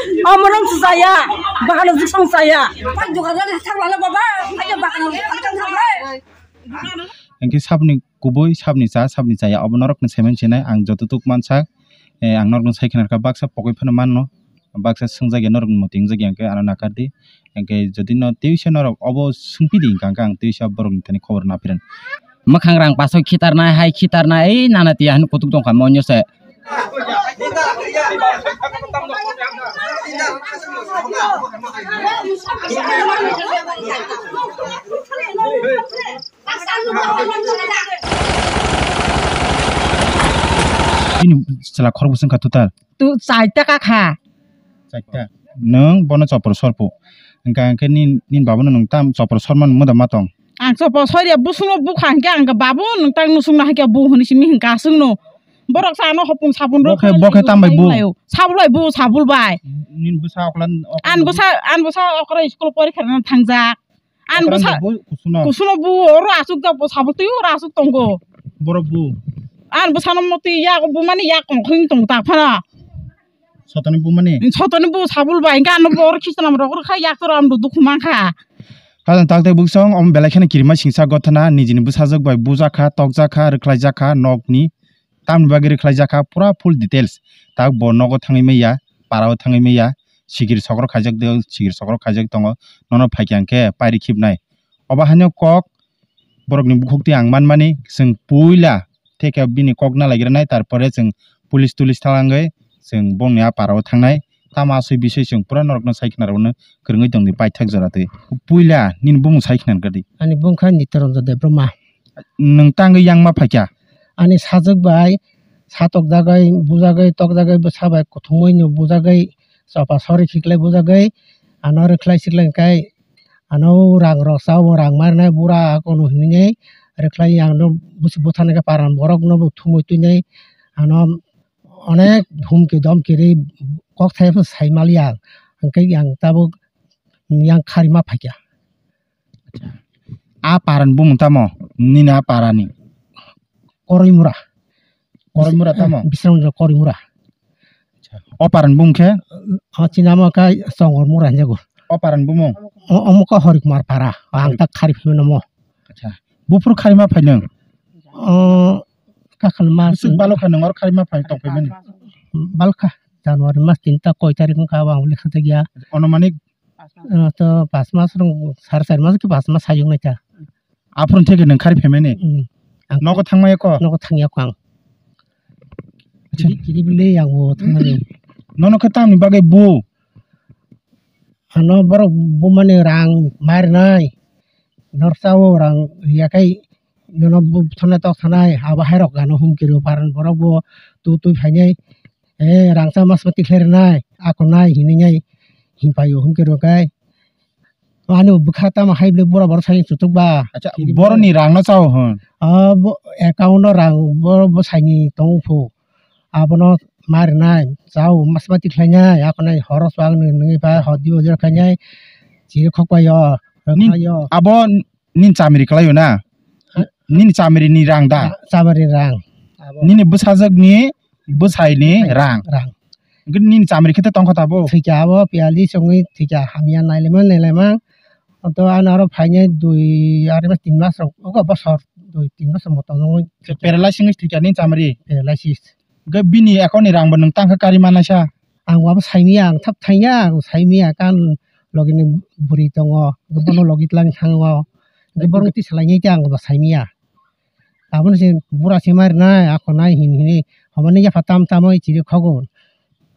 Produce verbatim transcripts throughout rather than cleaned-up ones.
Omorom chaya, bahalo jisong chaya. Pak dukan thang lala baba, ayo bahalo thang thang lai. Engke sabni kubui, sabni cha, sabni chaya, obo norokno semen sinai, ang joto tuk mansak, eh, ang norokno sai khna kha baksa pokoi phano manno, baksa swngjak ya norokni moti wngjak ya, engke ano nakar di, engke jodi no tei se norok obo swngpi di, hingka ang tei se borokni thani khobor naphiran. Mwkhang rang pasoi khitarnai, hai khitarnai, ei nana tiya hwnwi kutuk tongkha monyo se. Bini chwla khorokbo swngkha total. Tu chaita ka kha. Chaita. Nwng bono chopor sorpo. Hingka hingke nin, nin babono nwng tam chopor sormani moda ma tong. Ang chopor sorya busungno bukha hingke ang babu nwng tang nusungno haikhe bu hwnwi simi hingka aswkno. Borok sa ano hopung sabun rok Bo khe, bo khe tambai bu? Sabulai bu, sabul bai. Nin bwsa oklan, oklan An bu? Bwsa, an bwsa okra school porikha na thangjak. An Okran bwsa bu kusuno. Kusuno bu oro aswk jak bo sabul twi oro aswk tongo. Borok bu. An bwsano motwi yak bu mani yak kongkhring tong ta phana. Sotoni bu mani. Sotoni bu sabul bai hingke ano bor khichna rok rwkha yak tora amdo dukhu mankha. Khajang takte buksong om belai kheno kirima singsa gothana nijini bwsajwk bai bujakha, tokjakha, rwkhlaijakha nokni. Tamni bagwi rwkhlaijakha pura full details. Tak bo nogo thangwi maya, parao thangwi maya, sikir sokro khaijak de, sikir sokro khaijak tongo. Nono phaikha hingke pairi khibnai. Obo haino kok borokni bukhuk twi ang manmani, chwng puila theke bini kok nalaigranai, tarpore chwng police tulis thalangwi chwng bongni a parao thangnai. Tamo asoi bisoi chwng pura norokno sai khna rwno kwrwngwi tongdi paithak jora twi. Puila nini bumung sai khna rwdi. Ani bumung kha Nityaranjan Debbarma. Nwng tangwi yang ma phaikha? Ani sajwk bai satokjagwi, bujagwi, tokjagwi, bwsa bai kuthumwi no bujagwi, chopa sori khiklai bujagwi, ano rwkhlai siklai hwnkhe, ano rang rok cha, o rang ma rwnai bura kono hinwi rwkhlai, ang no busi butharnai khe paran borok no bo thumwi twinai, ano onek humki domki ri kok sai phano sai maliya, hwnkhe ang tabuk yang khari ma phaikha. A parani bumung tamo? Nini a parani? Koroimura. Koroimura tamo? Bisramganj Koroimura. O parani bumung khe? O chinamo kha Chongormura hinjago. O parani bumung? O, omo kha Horikumar para. Ang Horik- ta khari phimano mo. Acha. Buphuru khari ma phainwng? O kakhal mas. Bwswk balo kha nwng oro khari ma phai tong phaimani? Balo kha. January mas tin ta koi tarik wngkha abo ang lekha jakya. Onomanik? Ah, to pas mas rong, sar sar mas ki pas mas sayung nai ta. Aphuru theke nwng khari phaimani? Hmm. Ang nogo thangmaya ko? Nogo thangya ko ang. Acha. Kiri, kiri bile yang bo thangmani. Nono khe tamni bagwi bu? Ano borok bumani rang marinai. Norsa o rang yakai nono bu thona tok thanai. Abo hai rok ano humkiro paran borok bo tu tu phainai. Eh, rangsa mas ma tikhlai rwnai, ako nai hinwi nai hinpai o hwnkhe rwkhe. Ani bwkha tamo hai bwlai bura bura sai chuchuk ba. Acha, kiri boroni rang no chao hwn. Ah, bo account no rang bo, bo saini tong phu. Abono ma rwnai, chao mas ma tikhlai nai, ako nai horo swk nwngi ba hodi ojor khai nai. Chiri khok bai o, rwkhlai o. Abo nini chamiri kwlai o na? Ha? Nini chamiri ni rang da? Ah, chamiri rang. Abo. Nini bwsajwk ni bwsai ni rang. Rang. Hwnkhe nini chamiri khe tongkha tabuk? Thwikha abo piyali songwi thwikha hamya nailaima nailaima. Oto ano aro phainai dui ari mas tin mas rok ogo bosor dui tin bosor motom nungwi. Paralysis wngwi thwikha nini chamiri? Paralysis. Hwnkhe bini account ni rang bo nwng tangkha kari manaisa? Ang bo abo saimanya, ang thap thangya, ang saimanya, kan logi ni bwrwi tongo, bono logi tlang thango. Hwnkhe borok twi salainai khe ang bo saimanya. Abono se bura se ma rwnai, ako nai hin hini, homani yapha tam tam oi chiri khogo.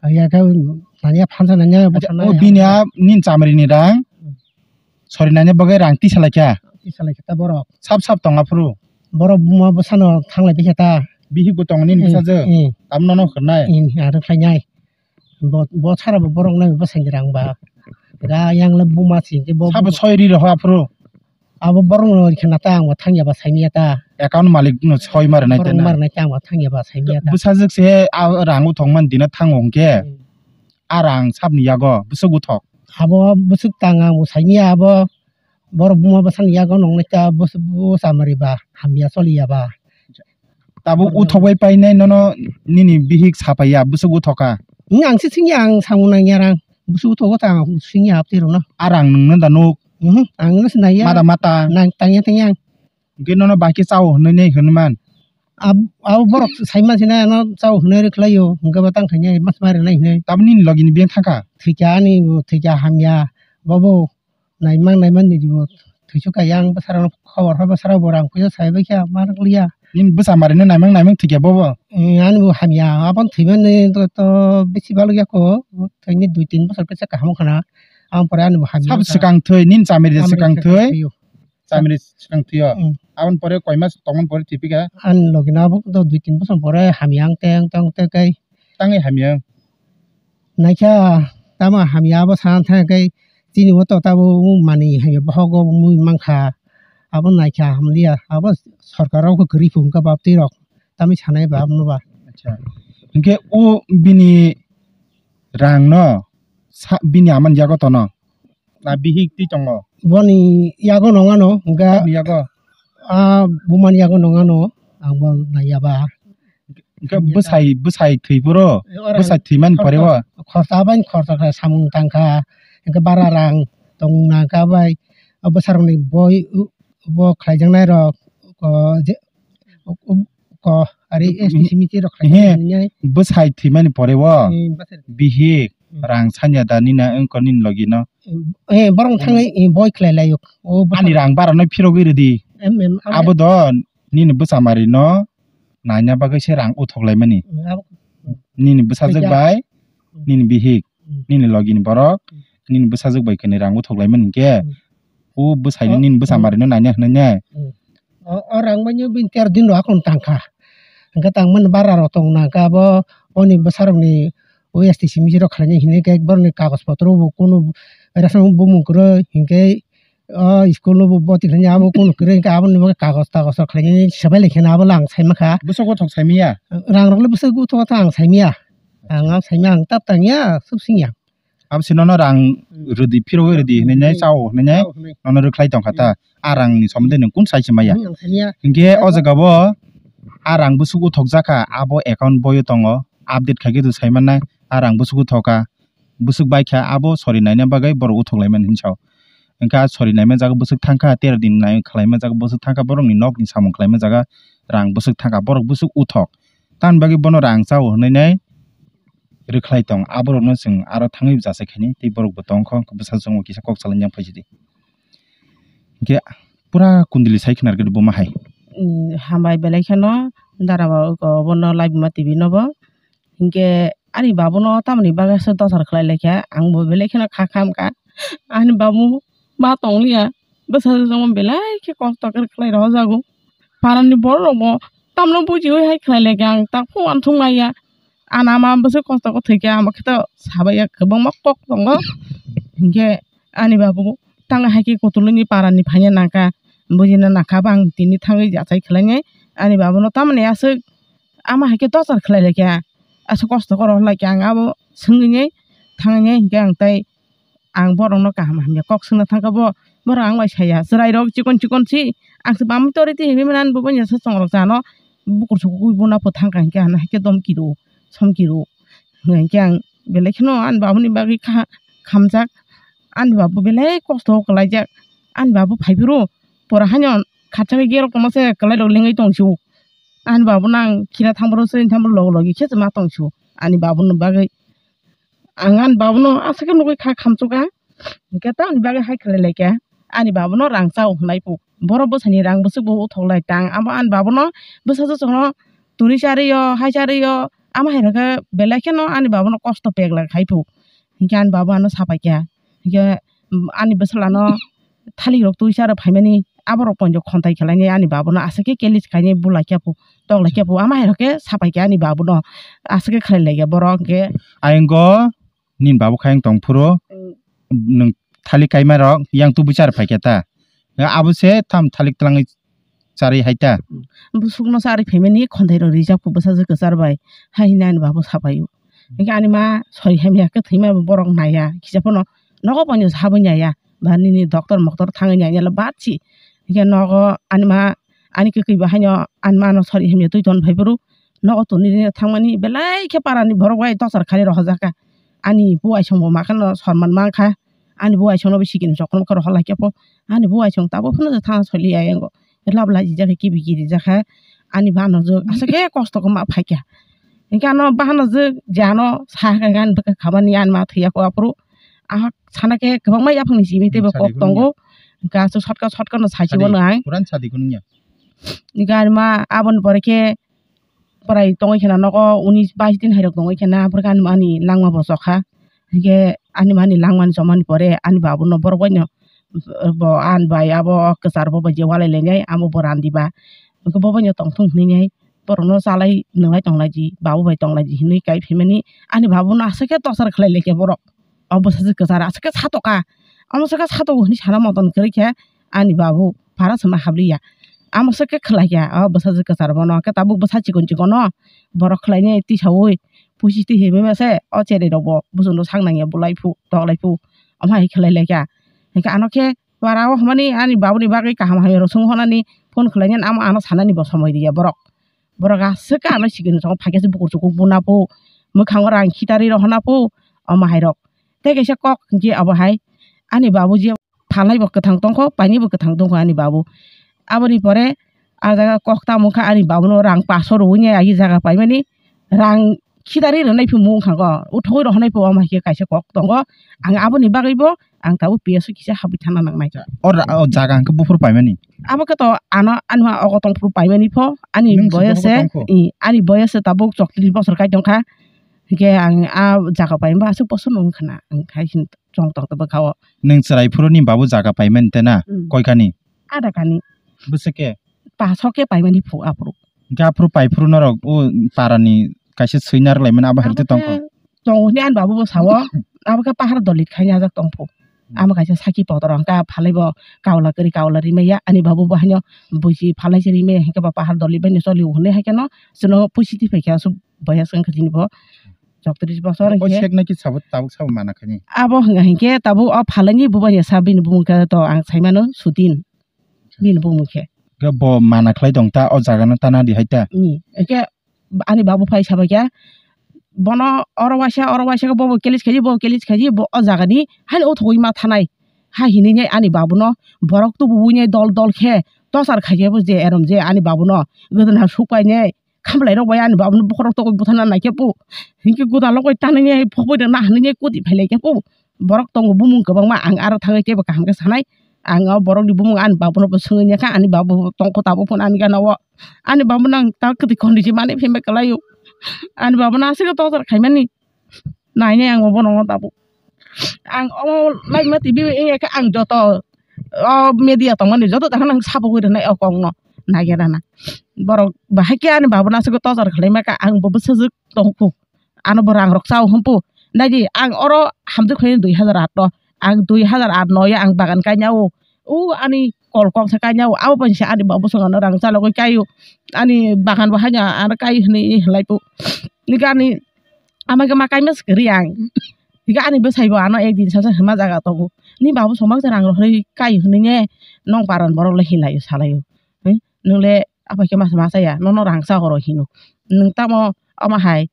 Aya khe nani ya phansa nani ya bwsa nai. Acha, o bini a nini chamari ni rang, sori nani bagwi rang tisa laikha. Tisa laikha ta borok. Sap sap tong aphuru. Borok buma bwsano thanglai bikha ta. Bihik bo tongo nini bwsajwk. Eh. Tam nono hwrnai. Eh, aro khlainai. Bo, bo sara bo borok nai bwsai ni rang ba. Ga yang le buma si ke bo. Sabo soi ri roho aphuru. Abo borok no rikha na ta ang bo thangya ba saimanya ta. Account malik no soi mare nai ta. Borok mare nai ta ang bo thangya ba saimanya ta. Bwsajwk se a rang uthok man dina thango hwnkhe. Hmm. A rang sabni yago bwswk uthok. Abo bwswk tang ang bo saimanya abo. Borok buma bwsani yago nongnai ta bwswk bo chamari ba hamya choli ya ba. Tabuk uthok bai painai nono nini bihik sapaiya bwswk uthoka. Ang se singya ang samung nangya rang. Busu to go ta singya hapti rona. Arang nung nanda nuk. Mhm. Ang nung sinaya. Mata mata. Nang tanya tanya. Hwnkhe nono bai khe chao hwnwi nai hwnwi man. Ab-, abo borok sai man sina ano chao hwnwi rwkhlaio, hwnkhe bo tang khainai mas ma rwnai hwnwi. Tabuk nini logi ni beng thangkha? Thwikha ani bo, thwikha hamya, bobo naimang naimang ni bo thwisu kha yang bwsarok khobor kha bwsarok bo rang puisa sai bai kha ma rwkliya. Nini bwsa mari no naimang naimang thwikha bobo? Eh, ani bo hamya, abo thwimani to, to bisi balok ya ko, thwini dui tin bosor khe kaham khana, ang pore ani bo hamya. Sabo swkang thwi, nini chamiri de swkang thwi? Chamiri swkang thwio. Mm. Aboni pore koi mas tongmani pore thwipikha? Ani logi no abo do dui tin bosor pore hamya ang teng tong teng kai. Tangwi hamya? Naikha tamo hamya abo sana thang kai chini o to tabo mani hamya bohogo mui mankha. Abo naikha hamliya abo sorkar rok kwrwi phung kha baptwi rok tamwi sanai ba abono ba. Acha. Hinkhe o bini rang no sa bini amani yago tono? Na bihik twi tongo? Boni yago nong ano, hwnkhe bini yago? A bumani yago nong ano, ang bo naiya ba. Hwnkhe bwsai, bwsai thwi phuru, eh, ora bwsai thwi mani pore o? Khorsa bai khorsa kha samung tang kha, hwnkhe bara rang tong nang kha bai, o bwsarokni boi, bo khlaijaknai rok, o je, ko ari S T C miti rok khlai nai. Bwsai thwimani pore o bihik rang sanya da nini wngkor nini logi no? Eh, borok thangwi boi khlai laio. Ani rang bara no phirogwi rwdi. Abo do nini bwsa mari no naina bagwi se rang uthok laimani. Nini bwsajwk bai nini bihik, nini logi ni borok, nini bwsajwk bai kwnwi rang uthok laimani hinkhe. O bwsai no nini bwsa mari no naina hwnwi ne? O, o rang bai bini tero din rok akhon tang kha. Hwnkhe tang mani bara rok tong nang kha abo, oni bwsa rok ni o S T C misi rok khlai nai hinwi khe borok ni kagoj potro bo kunu resa bumung kwrwi hinkhe o school no bo boti khlai nai abo kunu kwrwi hinkhe aboni bagwi kagoj tagoj rok khlai nai swbai lai khe abo lang sai mankha. Bwswk uthok sai manya? Rang rok le bwswk uthok ta ang sai manya. Ang, ang sai manya ang tap tang ya sub sing ya. Abo se nono rang rwdi, phirogwi rwdi hinwi nai, chao hinwi nai, nono rwkhlai tongkha ta. A rang ni somondi nwng kun sai se maya? Hinkhe o jaga bo a rang bwswk uthok jakha, abo account boyo tongo, update khaikhe do sai mannai, a rang bwswk uthok kha, bwswk bai kha, abo sori naina bagwi borok uthok lai mani hinwi sao. Hinkhe a sori naima jaga bwswk thangkha, tero din nai khlai ma jaga bwswk thangkha, borok ni nok ni samung khlai ma jaga rang bwswk thangkha, borok bwswk uthok. Tamoni bagwi bono rang chao hinwi nai rwkhlai tong. Aborokno chwng aro thangwi jasai khaini, tei borokbo tongkha, bwsajwkno kisa kok salaina phai sidi. Hinkhe pura kunduli sai khna rwgwi buma hai. Hambai belai kheno dara ba obono live ma T V nobo. Hinkhe ani babuno tamoni bagwi aswk dochar khlai laikha, angbo belai kheno kha khamkha. Ani babu ma tongliya, bwsajwkno belai khe kosto khe khlai rohorjago. Parani borok rokbo tamno bujiwi hai khlai laikha, ang tak phung uansuk maya. Ani ama bwswk kosto khe thwikha, amo khe to sabaiya kwbangma kok tongo. Hinkhe ani babu tang hai khe kotuluni parani phaiya nangkha, bujina nangkha, bo ang tini thangwi achai khlainai. Ani babuno tamoni aswk ama hai khe dochar khlai laikha, aswk kosto khe rohor laikha, ang abo swngwi nai thangwi nai hinkhe ang tei Ang borokno kaham hamya kok swngna thangkha bo, borok ang bai saya, chwrairok chikon chikon si, ang se bamwi torwi twi hinwi mani ani bo boni asa chongrok chano bukur sukui buna pho thangkha hinkhe ano haikhe domki rwo, somki rwo. Hinkhe ang belai kheno ani babuni bagwi kha-, khamjak, ani babu belai kosto khlaijak, ani babu phaiphuru pora haino khatchangwi gerok tongma se kwlairok lengwi tongsiwo. Ani babuno ang khina thangphuru chwraini thangphuru logi logi khe se ma tongsiwo ani babuni bagwi. Ang ani babuno aswk khe nugwi kha khamchukha, hinkhe tamoni bagwi hai khlai laikha. Ani babuno rang chao hwnwi phu, borok bwsani rang bwswk bo uthok lai tang, abo ani babuno bwsajwk chwngno turi charwi o, hai charwi o, ama hai rokhe belai kheno ani babuno kosto pek lai khai phu, hinkhe ani babu ano sapaikha, hinkhe ani bwsla no thalik rok twi cha rw phaimani, aborok poito khonthai khlainai ani babuno aswk khe kelis khainai, bulai khe phu, tok lai khe phu, ama hai rok khe sapai khe ani babuno aswk khe khlai lai khe borok hinkhe. Ayang go nini babu khe ayang tong phuru, nwng thalik kaima rok yang tubui cha rw phai khe ta, abo se tam thalik twlangwi charwi hai ta. Bwswkno charwi phaimani khonthai rok rijak phu bwsajwk kwchar bai, hai hwnwi ani babu sapai o. Hinkhe ani ma sori hamya khe thwima bo borok naiya, kisa phano nogo poito habwi naiya, ba nini doctor moktor thangwi naiya le bad si. Hinkhe nogo ani ma ani kwkwi bo haino ani mano sori hamya twi ton phai phuru nogo tonwi rina thangmani belai khe parani borok bai dochar khlai rohorjak kha. ani buai songbo makano sorman mankha, ani buai songno bo sikini chokromo khe rohor laikha pho, ani buai song tabuk phano je thana soli ya yango, lab laijak khe kibi kiri jakha, ani bana je aswk khe kosto khe ma phaikha, hinkhe ano bana je je ano sa kha ani bwkha khamani ani ma thwiya kho aphuru, ah sana khe kwbangma yaphangni simi teibo kok tongo, hinkhe aswk sotka sotka no saichi bono ang. Hinkhe ani ma aboni pore khe bwrai tongwi kheno nogo unis bais din hai rok tongwi kheno, aphuru khe ani langma bo chokha. Hinkhe ani mani langmani chomani pore ani babuno borok baino bo ani bai abo kwchar bo bai je walai lainai amo bo randiba. Hinkhe bo baino tongthung hwnwi borokno chalai nwnglai tonglaidi, babu bai tonglaidi hwnwi kai phaimani ani babuno aswk khe torchar khlai laikha borok. O bwsajwk kwchar aswk khe satoka, omo swkhe satogo hwnwi sana moton kwrwi khe ani babu para swma habliya. Amo swkhe khlaikha o bwsajwk kwchar bono, khe tabuk bwsa chikon chikono borok khlainai tisaui puisi twi himwi mase o cherai rokbo buchungno sak nangya bulai phu toklai phu omo hai khlai laikha. Hinkhe ano khe para o hwnmani ani babuni bagwi kaham hamya rok sung honani phone khlainani amo ano sanani bo somoi riya borok. Borok aswk khe ano sikini chwng phaikhe se bukur chukur buna phu, mwkhango rang khitari rohorna phu, omo hai rok. Tei kaisa kok hinkhe abo hai ani babu je phalai bo kwthang tongkho, paini bo kwthang tongkho ani babu. Aboni pore ah jaga kok tamo wngkha ani babuno rang paso rwui nai agi jaga paimani rang khitari rwnai phu mung khango, uthogwi rohornai phu omo hai khe kaisa kok tongo. Ang aboni bagwi bo ang tabuk P S o kisa habwi thangna nangnai. O ra-, o jaga hwnkhe buphuru paimani? Abo khe to ano ani ma ogo tongphuru paimani pho, ani boyose, i, ani boyose tabuk choktrish bosor kai tongkha. Hinkhe ang a jaga paimani aswk bosor no wngkha na, ang hai hin chong tong tong bwkha o. Nwng chwrai phuru ni babu jaga paimani te na? Hmm. Koi kani? Ada kani. Bwswk khe? Paso khe paimani phu aphuru. Hinkhe aphuru pai phuru norok o para ni kaisa swinar laimani abo hai rwtwi tongkha. Tongo hwnwi ani babu bo sao, abo khe pahar dolit khaina ajak tongphu. Hmm. Amo kaisa saki potro hwnkha phalai bo kaula kwrwi kaula rimaya ani babu bo haino buisi phalai se rimaya hinkhe bo pahar dolit bai no cholio hwnwi hai kheno chwngno puisi twi phaikha aswk boyas wngkha chini bo choktrish bosor. O hinkhe seknai khe sabo tabuk sabo mana khaini? Abo hwnka hinkhe tabuk o phalai ni bubaini sa bini bumung khe to ang sai mano Sutin bini bumung khe. Khe bo mana khlai tong ta o jaga no tana di hai ta? Ni, hinkhe ani babu phai sabaikha, bono oro waisa, oro waisa khe bobo kelis khaidi, bobo kelis khaidi, bo o jaga ni haino uthogwi ma thanai. Ha hinwi nai ani babuno borok tubuwi nai dol dol khe tochar khaikhe bo je erom je ani babuno gwdwna sukpai nai khamlai rok bai ani babuno bokhorok tokoi buthana naikhe bo hinkhe gwdalo koi tanwi nai phoboi rwna hinwi nai koti phai laikhe bo. Borok tongo bumung kwbangma, ang aro thangwi teibo kaham khe sanai. Ang o borokni bumung ani babuno bo swngwi ya kha, ani babu bo tongkho tabuk phano ani gana o. Ani babuno ang ta kwtwi khonwi se manwi phimai kwlaio. Ani babuno aswk torchar khaimani. Nainai ang bono tabuk. Ang omo laima T V wngya khe ang joto o media tongmani joto dakhano ang sabogwi rwnai o kokno. Naigerana. Borok bahai khe ani babuno aswk torchar khlaima kha, ang bo bwsajwk tongkho. Ano bo rang rok chao hwnpu. Naidi, ang oro hamjwk khlainai dui hazar aat o. Ang dui hazar aat noi o ang bagan kainao. O ani kol kok se kainao. Abo bai se ani babu song ano rang chalogwi kaio. Ani bagan bo haino ano kai hwnwi hinlaipu. Nini ani ama khe ma kaima se kwrwi ang. Hinkhe ani bwsai bo ano ekdin sasa hwnma jaga tongo. Ni babu song ma se rang rohorwi kai hwnwi ne nong paran borok le hinlaio salaio. He? Nwng le aphai khe masa masa ya, nono rang cha horo hino. Nwng tamo omo hai,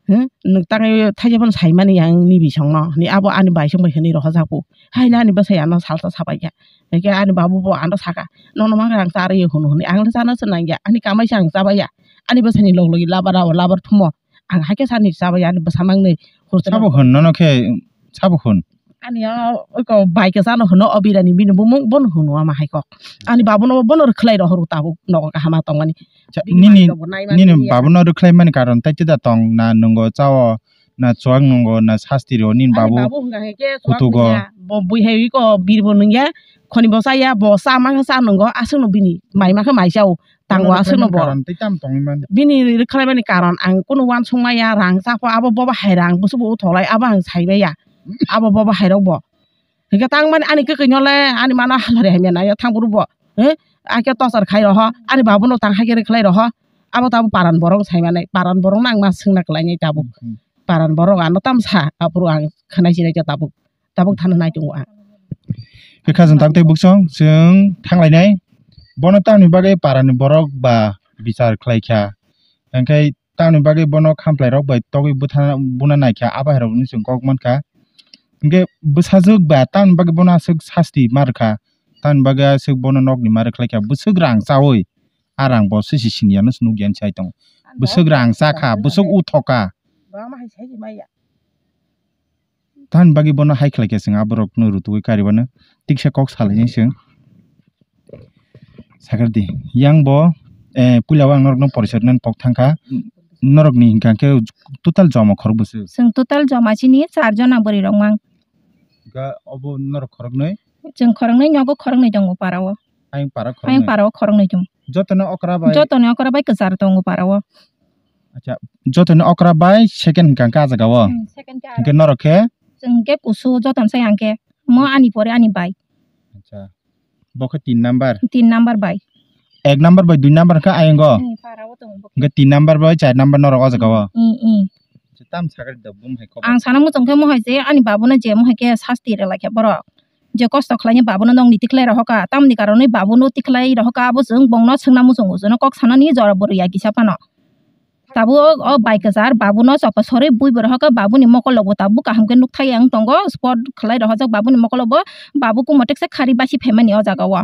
hmm? Nwng tangwi thaisa phano saimani ya, nwng ni bisongno. Ni abo ani bai song bai hwnwi rohorjak bo. Haino ani bwsai ano salsa sabaikha. Hinkhe ani babu bo ano sakha, "Nono ma rang cha rw hwno," hwnwi. Ang le chana se nangya, ani kamai se ang chabaiya. Ani bwsaini log logi labar rw labar thumo. Ang hakhe sani chabaiya, ani bwsa mangnwi. Sabo hwn, nono khe sabo hwn. Ani o iko bai kwchano hwno o birani bini bumung bono hwno ama hai kok. Ani babuno bono rwkhlai rohoro tabuk nogo kahama tongmani. Cha, bini nini, manwi rokbo nai nini mani ya. Babuno rwkhlai mani karon tai tida tong na nwngo chao na chuak nwngo na sasti ro nini ani babu babu hwnka hai khe chuak kutugo. Nungya, bo bui hai iko birbo nungya, khoni bo chaya, bo cha ma khe cha nwngo, aswkno bini mai ma khe mai chao. Tango aswkno bo. Karon tei tamo tongwi man. Bini rwkhlai mani karon ang kunu uansuk maya, rang cha pho abo bobo hai rang busu bo utholai abo ang sai maya. Abo bobo hai rok bo. Hinkhe tang mani ani kwkwi no le ani mano hamari hamya nai thang buru bo. He? Akhe tochar khai roho. Ani babu no tang hakhe rwkhlai roho. Abo tabo paran borok sai manai. Paran borok no ang ma swngna kwlai nai tabuk. Hmm. Paran borok ano tam sa. Aphuru ang khwnai sinai khe tabuk. Tabuk thana nai tongo ang. Khe khajang tak tei buksong chwng thanglainai. Bono tamni bagwi parani borok ba bichar khlai kha. Hingkhe tamni bagwi bono khamplai rok bai togwi bwtha-, buna naikha, abo hai rokni chwng kok mankha. Hinkhe bwsajwk ba tamni bagwi bono aswk sasti ma rwkha, tamni bagwi aswk bono nokni ma rwkhlaikha, bwswk rang chaui a rang bo sisi siniya no nukya hinwi sai tongo. Bwswk rang chakha, bwswk uthoka. Tamni bagwi bono hai khlai khe chwng aborokno rutugwi karibano tiksa kok salainai chwng. Sakhardi, yang bo, eh, puila o ang norokno porichai rwnani pok thangkha. Norokni hinkha khe total joma khorok bwswk? Chwng total joma chini char jona bwrwi rok mang. Ga obo norok khoroknwi? Chwng khoroknwi, nogo khoroknwi tongo para o. Ayang para khoroknwi? Ayang para o khoroknwi tongo. Jotoni okra bai? Jotoni okra bai kwchar tongo para o. Acha, jotoni okra bai second hinkha khe ah jaga o? Hmm, second khe. Hinkhe norok khe? Chwng khe kusu joton sai ang khe. Mo ani pore ani bai. Acha. Bo khe tin number? Tin number bai. Ek number bai dui number khe ayango? Hmm, para o tongo bo khe. Hinkhe tin number bai char number norok o jaga o? Hmm, hmm. Tam sakari da bum hai khobor. Ang sana muchung khe mo hai je ani babuno je mo hai khe sasti rwlai khe borok. Je kosto khlaini babuno nokni tikhlai rohorkha, tamni karonwi babuno tikhlai rohorkha, abo chwng bongno swngna muchungo, chwngno kok sanani jora bo rwya kisa phano. Tabuk o, o bai kwchar babuno chopha sorwi bui bo rohorkha, babuni mokologo tabuk kaham khe nukthai wng tongo, spot khlai rohorjak babuni mokologo, babu kumo teksa khari basi phaimani o jaga o.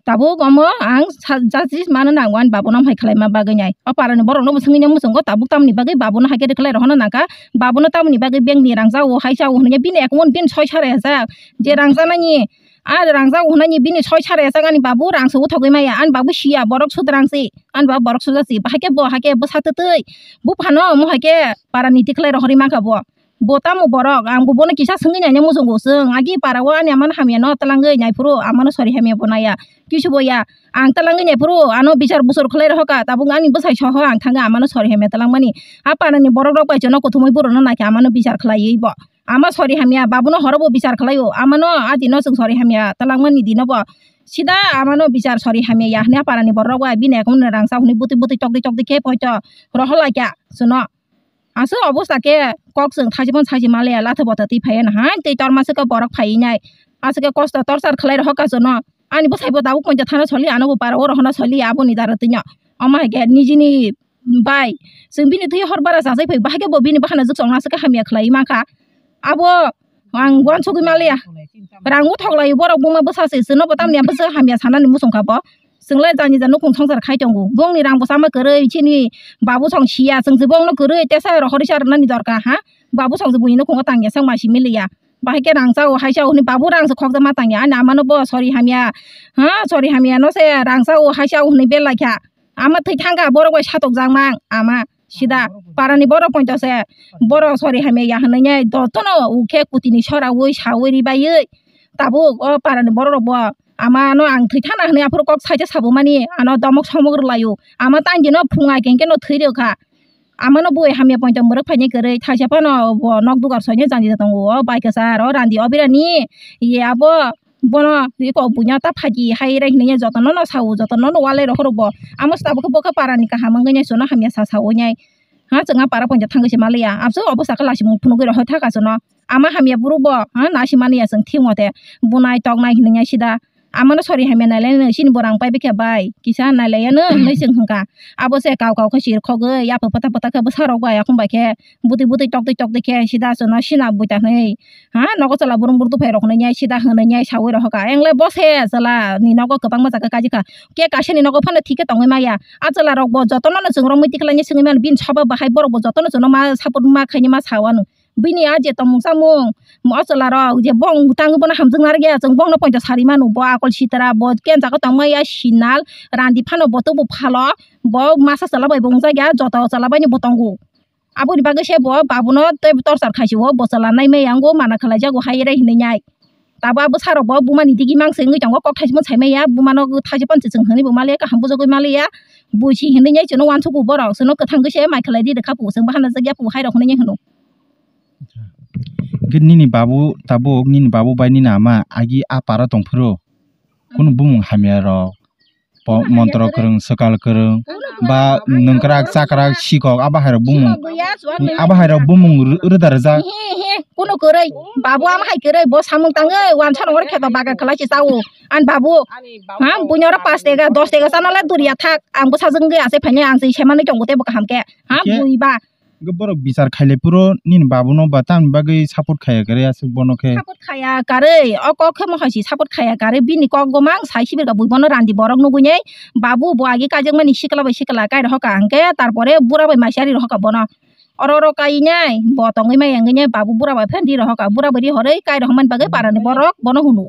Tabuk omo ang sa-, justice mano nango ani babuno hai khlaima bagwi nai. O parani borokno bo swngwi nang muchungo tabuk tamoni bagwi babuno hai khe rwkhlai rohorna nangkha. Babuno tamoni bagwi bankni rang chao, hai chao hwnwi bini account bini soi sara ejak. Je rang chanani, a rang chao hwnani bini soi sara ejak ani babu rang se uthogwi maya. Ani babu siya borok sudrang se. Ani babu borok sujak se. Bahai khe bo hai khe bwsa twtwi. Buphano omo hai khe parani tikhlai rohorwi mankha bo. Bo tamo borok, ang bo bono kisa swngwi naina muchungo chwng, agi para o ani amano hamya no twlangwi naiphuru amano sori hamya bo naiya, kisu bo ya, ang twlangwi naiphuru ano bichar buchor khlai rohorkha, tabuk ani bwsai soho ang thangwi amano sori hamya twlangmani, a parani borok rok bai jono kuthumwi borokno naikha amano bichar khlaiwi bo, ama sori hamya babuno horo bo bichar khlaio, amano a dino chwng sori hamya twlangmani dino bo sida amano bichar sori hamya ya hwnwi a parani borok rok bai bini account ni rang chao hwnwi bwtwi bwtwi tokdwi tokdwi khe poito rohorlaikha chwngno. Aswk obosta khe kok chwng thaisiphan saisi manliya, latha botha twi phaiya no hai tei torma swkha borok phaiwi nai. Aswk khe kosto torchar khlai rohorkha chwngno. Ani bwsai bo tabuk poito thana soli, ano bo para o rohorna soli, aboni dara twino. Omo hai khe nijini bai chwng bini thwi hor bara chajai phai, bahai khe bo bini bakhana juk chongna aswk khe hamya khlaiwi mankha. Abo ang uansugwi manliya. Rang uthok lai borok buma bwsa se, chwngno bo tamni bwsa hamya sanani muchung kha bo. Chwng lai jani jani nukhung songsar khai tongo. Bongni rang bwsa ma kwrwi, chini babu song siya, chwng se bongno kwrwi tesa rohorwi sa rwnani dorkar ha. Babu song se buini nukhungo tangya sak ma simi liya. Bahai khe rang chao, hai chao hwnwi babu rang se khokjak ma tangya. Ani amano bo sori hamya. Ha, sori hamya no se rang chao, hai chao hwnwi bel lai kha. Ama thwi thangkha borok bai satokjak mang ama sida parani borok poito se borok sori hamya ya hwnwi nai jotono ukhe kutini soraui saui ribaiwi tabuk o parani borok rok bo ama no ang thwi thana hwnwi aphuru kok saija sabo mani ano domok somok rwlaio ama tang dino phunga kengke no thwi rwkha ama no bui hamya poito mwrwk phaini kwrwi thaisa phano bo nok dugar soini jani tongo o bai kwcharo randi o birani ye abo. Bono iko buino ta phaji hai rai hinwi jotono no sao, jotono no walai rohoro bo. Amo se tabuk khe bo khe para ni kaham wngwi nai, chwngno hamya sa saui nai. Ha, chwng a para poito thangwi se maliya. Abso obo sakhe lasimung phunugwi rohor thaka chwngno. Ama hamya buru bo, ha, nasi mani ya chwng thik mote. Bunai toknai hinwi nai sida. Amano sori hamya nailai nai, chini borang pai bikhe bai. Kisa nailai yano hinwi chwng hwnkha. Abo se kau kau khe sir khogwi, yapha pata pata khe bwsa rok bai, akhum bai khe. Bwtwi bwtwi tokdwi tokdwi khe sida chwngno sina buita hinwi. Ha, nogo chwla burung burung tuphai rok hinwi sida hinwi saui rohorkha. Engle bo se chwla ni nogo kwbangma jaga kaijikha. Ke kaisa ni nogo phano thik khe tongwi maya. A chwla rok bo jotono no chwng romwi tikhlai singwi mano. Bini soba bahai borok bo jotono chwngno ma support ma khaini ma sa wano. Bini a je tongmung chamung, o chwla rok je bong tangwi bono hamjwk narwk ya, chwng bongno poito sari mano. Bo akol sitra, bo kenjago tongma ya sinal, randi phano bo tubu phalo, bo masa chwla bai bo wngjak ya, joto chwla bai ni bo tongo. Aboni bagwi se bo babuno tei torchar khaisio, bo chwla nai maya wngo, mana khlaijago hai rai hinwi nai. Tabo abo bwsarok bo bumani digi mang se wngwi tongo, kok thaisimo sai maya, bumano thaisiphan se chwng hinwi bo maliya, kaham bujagwi maliya, buisi hinwi nai chwngno uansugo borok, chwngno kwthang khe se mai khlai di rwkha pu, chwngbo hana jakya pu, hairok hinwi hino. Hwnkhe nini babu tabuk, nini babu bai nini ama agi a para tongphuru, kunu bumung hamya rok po-, montro kwrwng, swkal kwrwng, ba nwngkrak chakrak sikok, abo hairok bumung, abo hairok bumung rw-, rwda rwjak. He, he, kuno kwrwi, babu ama hai kwrwi, bo samung tangwi, wansa rok kheto baga kwlai se chao. Ani babu, ha, buino oro pash tega, dos tega chana le duriya thak, ang bwsajwk wngwi achai phainai, ang se semanwi tongo teibo kaham khe, ha, bui ba. Hwnkhe borok bichar khailai phuru nini babuno ba tamni bagwi support khaiya kwrwi aswk bono khe? Support khaiya kwrwi, o kok khe mohai si support khaiya kwrwi, bini kok gomang sai sibirka bui bono randi borok nugwi nai, babu bo agi kaijakmani sikla bai sikla kai rohorka hwnkhe, tarpore bura bai maisari rohorka bono. Oro oro kainai, bo tongwi maya wngwi nai, babu bura bai phan ri rohorka, bura bai ri horwi kai rohormani bagwi parani borok bono hunu.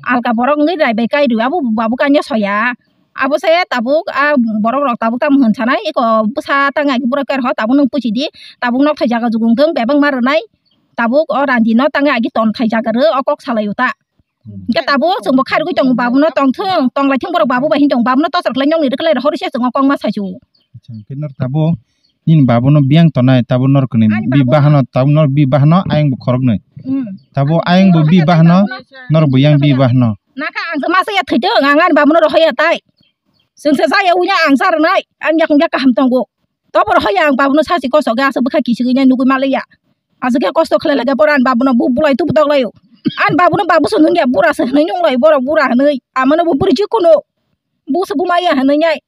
Alka borok wngwi rai bai kai rw, abo babu kanya soya. Abo se tabuk a borok rok tabuk tamo hwn sanai, eko bwsa tang agi borok kai rw, tabuk nwng pusi di, tabuk nok thai jaga jugung thung, bebak ma rwnai, tabuk o randi no tang agi ton thai jaga rw, o kok salai o ta. Hwnkhe tabuk chwng bo khairogwi tongo, babu no tong thung, tong lai thung, borok babu bai hin tong, babu no tochor khlai nyong ni rwkhlai rw, hori se chwng o kok ma sai su. Acha, hwnkhe nor tabuk nini babu no biyang tonai, tabuk nor kwnwi bi bahano, tabuk nor bi bahano ayang bo khoroknwi. Tabuk ayang bo bi bahano, nor bo yang bi bahano. Nakha ang se masa ya thwitwng, ang ani babuno rohor ya tai. Chwng se jaya uya ang sa rwnai, ani yakung ya kaham tongo. Tobor hoya ang babuno sachi kosto khe aswk bwkha kichigwi nai nugwi maliya. Aswk khe kosto khlai lai khe boro ani babuno bu bulai tubu tok laio. Ani babuno babu se nungya bura se hwnwi nung lai borok bura hwnwi. Amano bo bwrwi chikunu. Bu se buma ya hwnwi nai.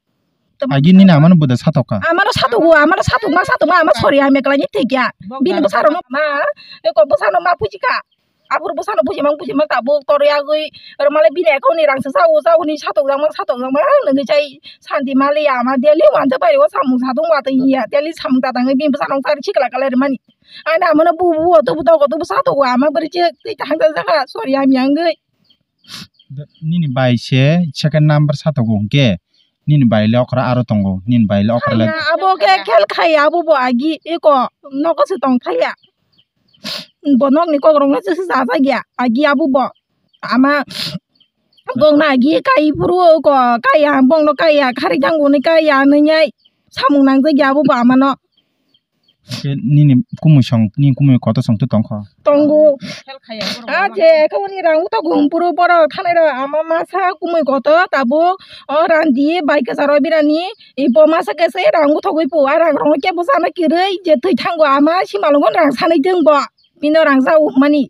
Agi nini amano buda satok kha. Amano satok o, amano satok ma satok ma ama sori ame khlai ni thik ya. Bini bwsarok no ma, eko bwsarok ma puji kha. Aphuru bwsano bujima bujima tabuk torwi agwi rwmale bini account ni rang se sao sao hwnwi satokjakma satokjakma nungwi chai santi maliya ama daily wanja bai o samung satung watwi hiya daily samung tatangwi bini bwsano wngkha sikla kalai rwmani. Ani amano bu bu o tubu dogo tubu satogo ama bwrwi chwk twi kaham jagha sori hamya wngwi. Nini bai se second number satogo hwnkhe nini bai le okra aro tongo nini bai le okra le. Abo khe khel khai abo bo agi eko nogo se tong thaya. Bo nokni kokrokno se chajak ya agi abo bo ama bongno agi kai phuru ko kaiya bongno kaiya khari jang hwnwi kaiya hwnwi samung nangjak ya abo bo amano. Khe nini kumui song nini kumui koto song to tongkho. Tongo. Ah je khe uni rang utok hum phuru borok thanai rok ama masa kumui koto tabuk o randi bai kwcharo birani. Ibo masa khe se rang uthogwi pu, a rang rokno kebo chana kwrwi je thwi thango ama simalwngo rang sanwi thwng bo. Bino rang cha ukmani.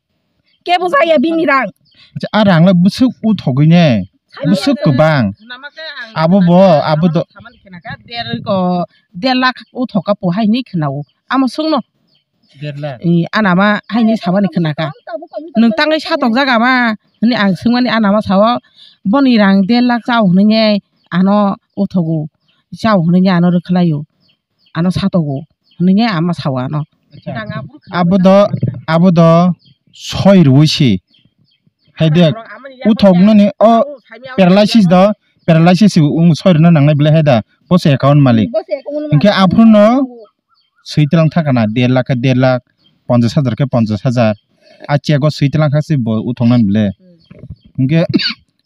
Kebo chaya bini rang. Acha, a rang le bwswk uthogwi ne? Bwswk kwbang. Abo bo, abo do. Der ko, der lakh uthok ka po hai ni khna o. Amo sung no. Der lakh. I, ana ma hai ni sabani khna ka. Nwng tangwi satok jaga ma, hwnwi ang swngmani ana ma sao, boni rang der lakh chao hwnwi nge ano uthogo, chao hwnwi nge ano rwkhlai o, ano satogo, hwnwi nge ama sao ano. Acha. Abo do, abo do soi rwui si. Hai de, uthok nani o paralysis do, paralysis wng soi rwna nangnai bwlai hai da, bo se account malik. Hwnkhe aphuru no swi tlang thangkha na, der lakh khe der lakh, ponchash hajar khe ponchash hajar. A check o swi tlang kha se bo uthoknani ble. Hmm. Hwnkhe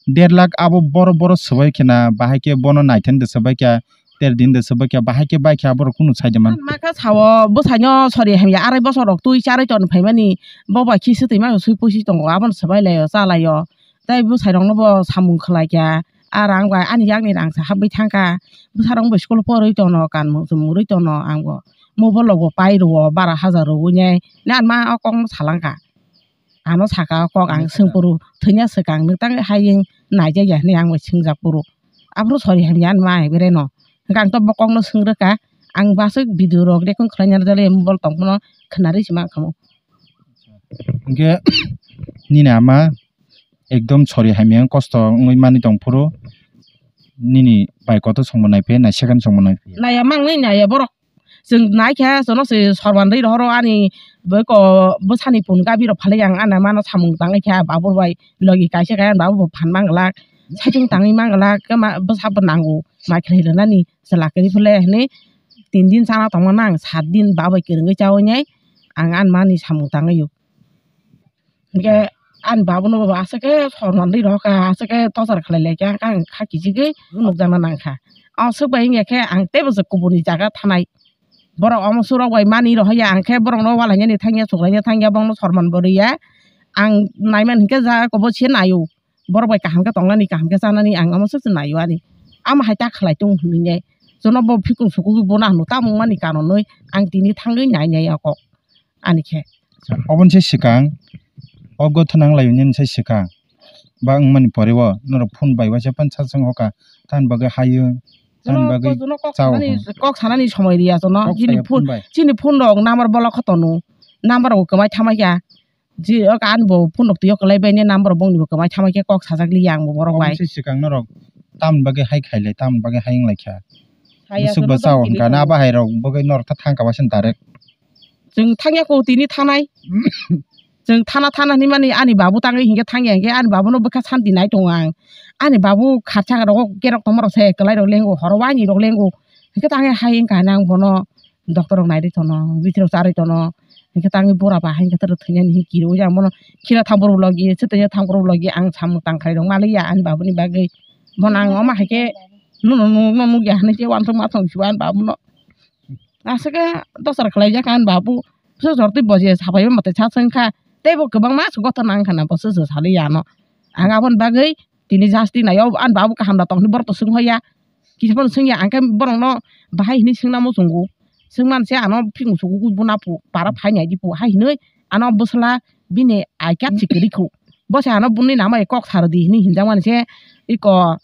der lakh abo boro boro swbai khe na, bahai khe bono naithani de swbai khe, ter din de swbai khe, bahai khe bai khe aborok kunu sai de man. Ma kha sao bwsaino sori hamya arai bosor rok twi charwi ton phaimani, bo bai khe swtwi ma swi pusi tongo, abono swbai lai o, cha lai o. Tei bwsai rok no bo samung khlai kha, a rang bai ani yak ni rang se habwi thang kha. Bwsa rok bo school porwi tono, kanmung chumung rwi tono, ang bo mobile rok bo pai rwo, bara hajar rwui nai, nang ma o kok no salang kha. Ano saka o kok ang swng phuru thwina swkang nwng tang hayung naijak ya hinwi ang bai swngjak phuru. Aphuru sori hamya ani ma hai bere no. Hwnkhe ang to bo kok no swng rwkha. Ang bo aswk video rok recording khlaina rwjak le mobile tong phano khwnarwi se ma khamu. Hwnkhe nini ama ekdom sori hamya wng kosto wngwi manwi tong phuru nini bai kotor songbo naiphiya na second songbo naiphiya? Naiya mangnai naiya borok. Chwng naikhe chwngno se sorman rwi rohoro ani bwko bwsani phone gabi rok phalwi ang ana mano samung tangwi khe babur bai logi kaisa khe ang babur bo phan manglak saichung tangwi manglak khe ma bwsa bo nango ma khlai rwnani chwla kwrwi phole hinwi tin din chana tongmano ang sat din babai kwrwngwi chaui nai ang ani mani samung tangwi o. Hwnkhe ani babuno bo aswk khe sorman rwi rohor kha, aswk khe torchar khlai lai kha, ang kha kichigwi nukjakna nang kha. Aswk bai wngya khe ang teibo je kubuni jaga thanai. Borok omo surok bai mani rohor ya, ang khe borokno walainani thangya, suklaina thangya, borokno sorman bo rwya. Ang naimani hinkhe jaga kobo se naio. Borok bai kaham khe tongnani, kaham khe chanani ang omo swk se naio ani. Ama hai ta khlai tung hinwi nai. Jono bo phikung sukugwi bono hwnwi tamo wngmani karonwi ang tini thangwi nai nai o kok ani khe. Oboni se swkang o gotha nang laio nini se swkang ba wngmani pore o norok phone bai waisa phano sa swng hoka tamni bagwi hayung tamni bagwi chao hwn. Kok sanani somoi riya jono. Kok chini saya phone phone bai. Chini phone rok number bolok kho tono number rok kwmai thamai kha. Ji o ani bo phone rok twi o kwlai bai ne number rok bongni bo kwmai thamai khe kok sajak liya ang bo borok bai. Oboni se swkang norok tamni bagwi hai khailai tamni bagwi hai wng lai kha. Bwswk bo chao hwn kha na bahai rok bagwi norok ta thang kha ba se direct. Chwng thangya ko tini thanai. Chwng thana thana hinwi mani ani babu tangwi hinkhe thangya hinkhe ani babuno bwkha santi nai tongo ang. Ani babu kharsa rogo kerok tongma rok se kwlai rok lengo horo waini rok lengo. Hinkhe tangwi hai wngkha hinwi ang bono doctor rok nairwi tono bithi rok charwi tono. Hinkhe tangwi bura ba hinkhe toro thwinani hinkhe kiri oi ang bono khira thang borok logi se tongya thang borok logi ang samung tang khlai rok maliya ani babuni bagwi. Bono ang omo hai khe nono nukno nukya hinwi khe uansukma tong sibo ani babuno. Aswk khe dosa rok khlaijak ani babu. Bwsa jor twi bo je sabai mate sa swng kha. Tei bo kwbangma aswk gotha nang kha na bo se se saliya ano. Ang aboni bagwi tini jasti nai o ani babu kaham da tong hinwi borok to swng hoi ya. Kisa phano swng ya ang khe borok no bahai hinwi swngna muchungo. Swng man se ano phikung sukugwi bo na pu para phai nai di pu hai hinwi ano bwsla bini I card se kwrwi kho. Bo se ano bini nama kok sa rw di hinwi hinjak mani se iko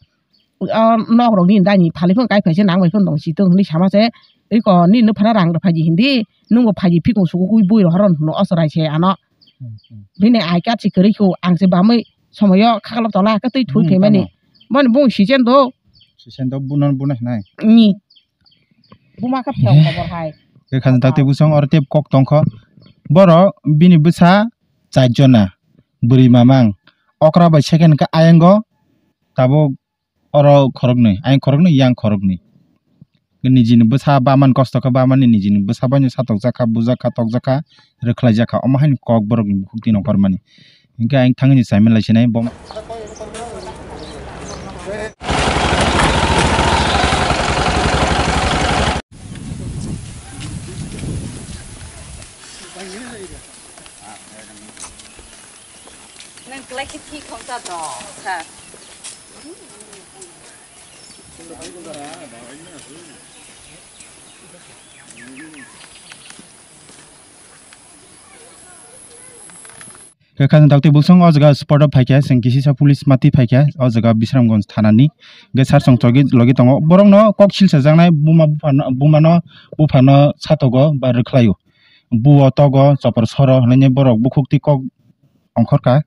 o nok rok ni dani phali phano kai phai se nang bai phano tong si tong hinwi sama se iko nini nuphara rang rw phai di hindi nungbo phai di phikung sukugwi bui rw horo hino o chwrai se ano. Hmm, hmm. Bini I card se kwrwi kho ang se bamwi somoyo khaklop tola khe twi thui hmm, phaimani. Tamo. Boni bung si chen do. Si chen do buno buno hinai. Ni. Buma kha phiyok khobor hai. Khe khajna takti busong oro tep kok tongkho. Borok bini bwsa char jona bwrwi mamang okra bai second khe ayango tabuk oro khoroknwi ayang khoroknwi yang khoroknwi. Nijini bwsa bamani kosto khe bamani nijini bwsa bai no satok jakha bujak kha tokjak kha rwkhlai jakha omo haini kok borok ni bukhuk twi nongkhor mani. Hinkhe ang thangwi ni chaimani lai sinai bo. Nang kelai khe thik thong cha do, sir. Khe khajang dakti bulsong o jaga spot o phaikha, chwng kisisa police mati phaikha o jaga Bisramganj thana ni. Hwnkhe sir chwng chogwi logi tongo. Borok no kok silsa jaknai buma buphano, buma no buphano satogo ba rwkhlaio. Buo togo chopor soro hwnwi borok bukhuk twi kok ongkhorkha.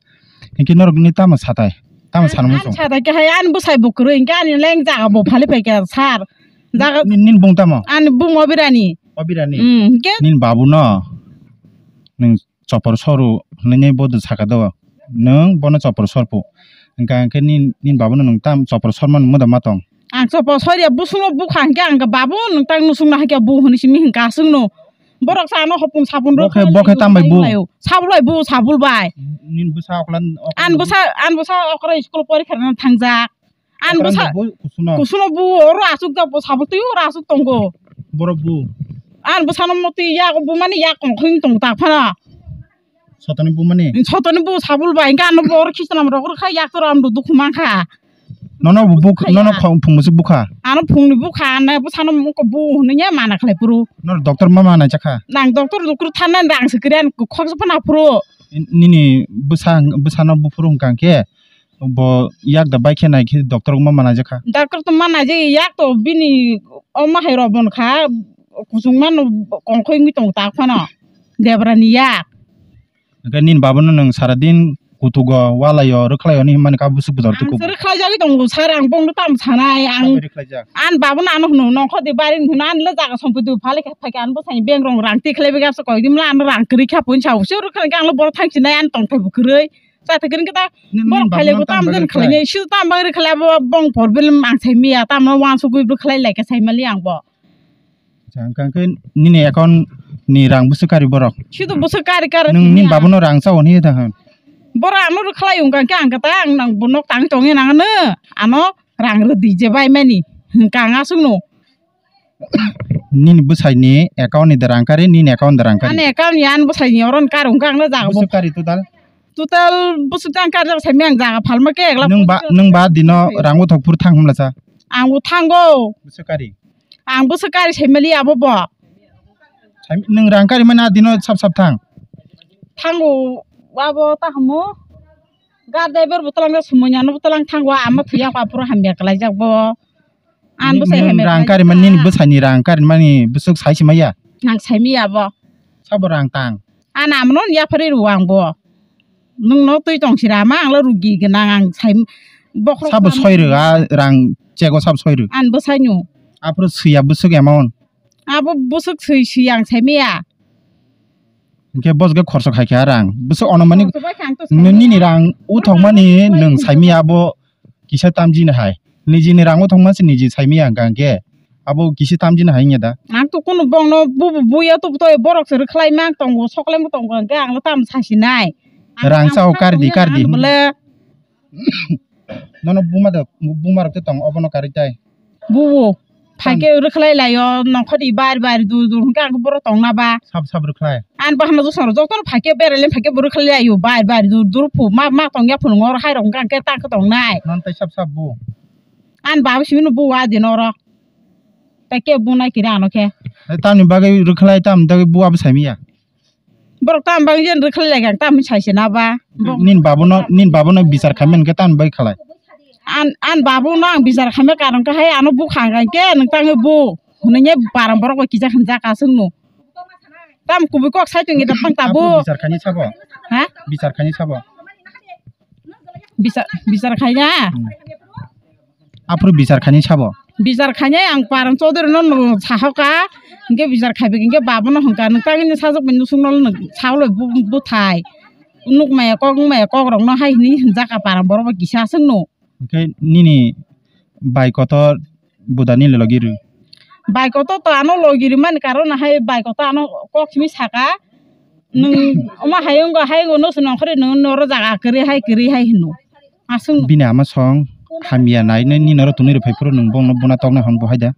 Hinkhe norok ni tamo satai? Tamo sanmung chong? Satai khe hai ani bwsai bo kwrwi hinkhe ani leng jaga bo phali phaikha sir. Jaga ni-, nini bung tamo? Ani bung Obirani. Obirani? Hmm, hinkhe? Nini babu no nwng chopor soru hwnwi bo do saka do. Nwng bono chopor sorpu. Hinkha hinkhe nini, nini babu no nwng tam chopor sormani moda ma tong? Ang chopor sorya busungno bukha hinkhe ang khe babu nwng tang nusungno haikhe bu hwnwi simi hinkha aswkno. Borok sa ano hopung sabun rok. Bo khe, bo khe tam bai bu? Sabul bai bu, sabul bai. Nini bwsa oklan, oklan. An bwsa, an bwsa okra school porikha rwna thangjak. An okran bwsa bai bu kusuno. Kusuno bu oro aswk jak bo sabul twi oro aswk tongo. Borok bu? An bwsano motwi yak bu mani yak kongkhwng tong tak phano. Sotoni bumani? Sotoni bu sabul bai, hingke ano bor khichlam rok rwkha, yak tora amdo dukhu mankha. Nono bu buk-, nono khong phung musuk bukha? Ano phungni bukha, ano bwsano muko bu hwnwi ya mana khlai phuru. Nor doctor ma mana jakha? Nang doctor doctor thanna rang se kre an khoksa phana phuru. Nini bwsa, bwsano buphuru hwnkha hwnkhe bo yak da bai khe nai khe doctor ma mana jakha? Doctor to ma nai je yak to bini o ma hai rok bon kha, kuchung mano kongkhoi wngwi tongo tak phano. Debra ni yak. Hingke nini babono nwng sara din kutugo, walaio, rwkhlaio hinwi himani kha bwswk bwdar tukugo. Ang se rwkhlaijagwi tongo, sir, ang bongno tamo sanai, ang. Tamni rwkhlaijak? Ani babono ano hwno, nongkhor di baring hwno, ani le jaga sompoi di phale khe phaikhe ani bwsani beng rong rang tikhlai bega se koidimla ano rang kwrwi kha poisa, se rwkhlai khe ang le borok thang sinai ani tongthai bo kwrwi. Chathai kwrwi khe ta nini, nini borok babono phailego tam tam bagwi jen rwkhlai? Khlainai, se tam bagwi rwkhlai abo bong problem ang sai miya, tamno wansugwi rwkhlai lai khe sai mali ang bo. Acha, hwnkha hwnkhe nini account ni rang bwswk kari borok? Sido bwswk kari kari. Nwng nini babono rang chao hwnwi da hwn? Borok ano rwkhlai wngkha hwnkhe ang khe ta ang nang bo nok tang tongwi nang ano ano rang rwdi je bai mani hwnkha ang aswkno. Nini bwsai ni account ni da rang kari, nini account da rang kari? Ani account ni ani bwsai ni oro ni kari wngkha ang no jaga bo. Bwswk kari total? Total bwswk tang kari jak sai miyang jaga phalma khe ekla. Nwng ba, nwng ba dino rang uthok phuru thang hwnla cha? Ang bo thango. Bwswk kari? Ang bwswk kari saimali abo bo. Nwng rang kari mani adino sap sap thang. Thango abo tahamo. Gar driver bo twlang jak sumui nano bo twlang thango ama thuya pa pura hamya kalai jak bo. An bwsai hamya rang kari mani nini bwsai ni rang kari mani bwswk sai simaya. Ang saimaya bo. Sabo rang tang. An amno yaphari ru ang bo. Nwng no twi tong sira ma ang lo rugi gwnang ang sai bokhorok sabo soi rw a rang chego sabo soi rw. An bwsai nw. Aphuru swiya bwswk amount. Abo bwswk swi swi ang saimaya. Hwnkhe bosgo khorso khai kha rang. Bwswk ono mani khorso bai kha ang to nini rang uthok mani nwng saimaya abo kisa tamjini hai. Nijini rang uthok mani niji saimaya hwnkha hwnkhe abo kisa tamjini hai wngya da. Ang to kunu bongno bubu buya to to borok se rwkhlai mang tongo soklai mo tongo hwnkhe ang tam sasinai. Rang sao kardi kardi. Bole. Nono buma da buma rok te tong obono karwi tai. Bubu phaikhe rwkhlai laio nongkhorni bari bari dur dur hwnkhe ang borok tongna ba. Sab sab rwkhlai. An bahano josoro jotono phaikhe berele phaikhe bo rwkhlai laio bari bari dur dur phu ma ma tongya phunukgo oro hairok hwnkhe ang khe tangkhe tongnai. Non tai sab sab bu. An baba simi no bu adi noro. Tai kebo bunai kiri ano khe. Tamni bagwi rwkhlai tamni bagwi bu abo saimiya. Borok tamo bagwi jen rwkhlai lai kha, tamo sai se na ba. Nin babono, nin babono bichar khaimani khe tamni bagwi khalai? An, an babono ang bichar khaima karon khe hai ano bukha hwnkha khe nwng tangwi bu hwnwi parang borok bai kisa hwnjak aswk no. Tamo kubui kok sai tongwi da phang tabuk. Bichar khaini sabo? Ha? Bichar khaini sabo? Bichar, bichar khaina? Hmm. Aphuru bichar khaini sabo? Bichar khainai ang Parang Chaudhary no sahoka, hingke bichar khaibai hingke babono hingka, nwng tangwi sajak bai nusuk no saolai bwthai. Nukmaya kok wngmaya kok rok no hai hwnwi hwnjak ka Parang borok bai kisa aswk no. Hingke nini bai kotor buda ni logi rw? Bai kotor to ano logi rwmani karon hai bai kotor ano kok simi saka, nwng omo hai wngkha hai wngkha no se nongkhorwi nwng noro jaga kwrwi hai kwrwi hai hino. Aswk. Bini ama song hamya nai nai nini oro tonwi rw phai phuru nwng bongno buna toknai hwn bo hai da?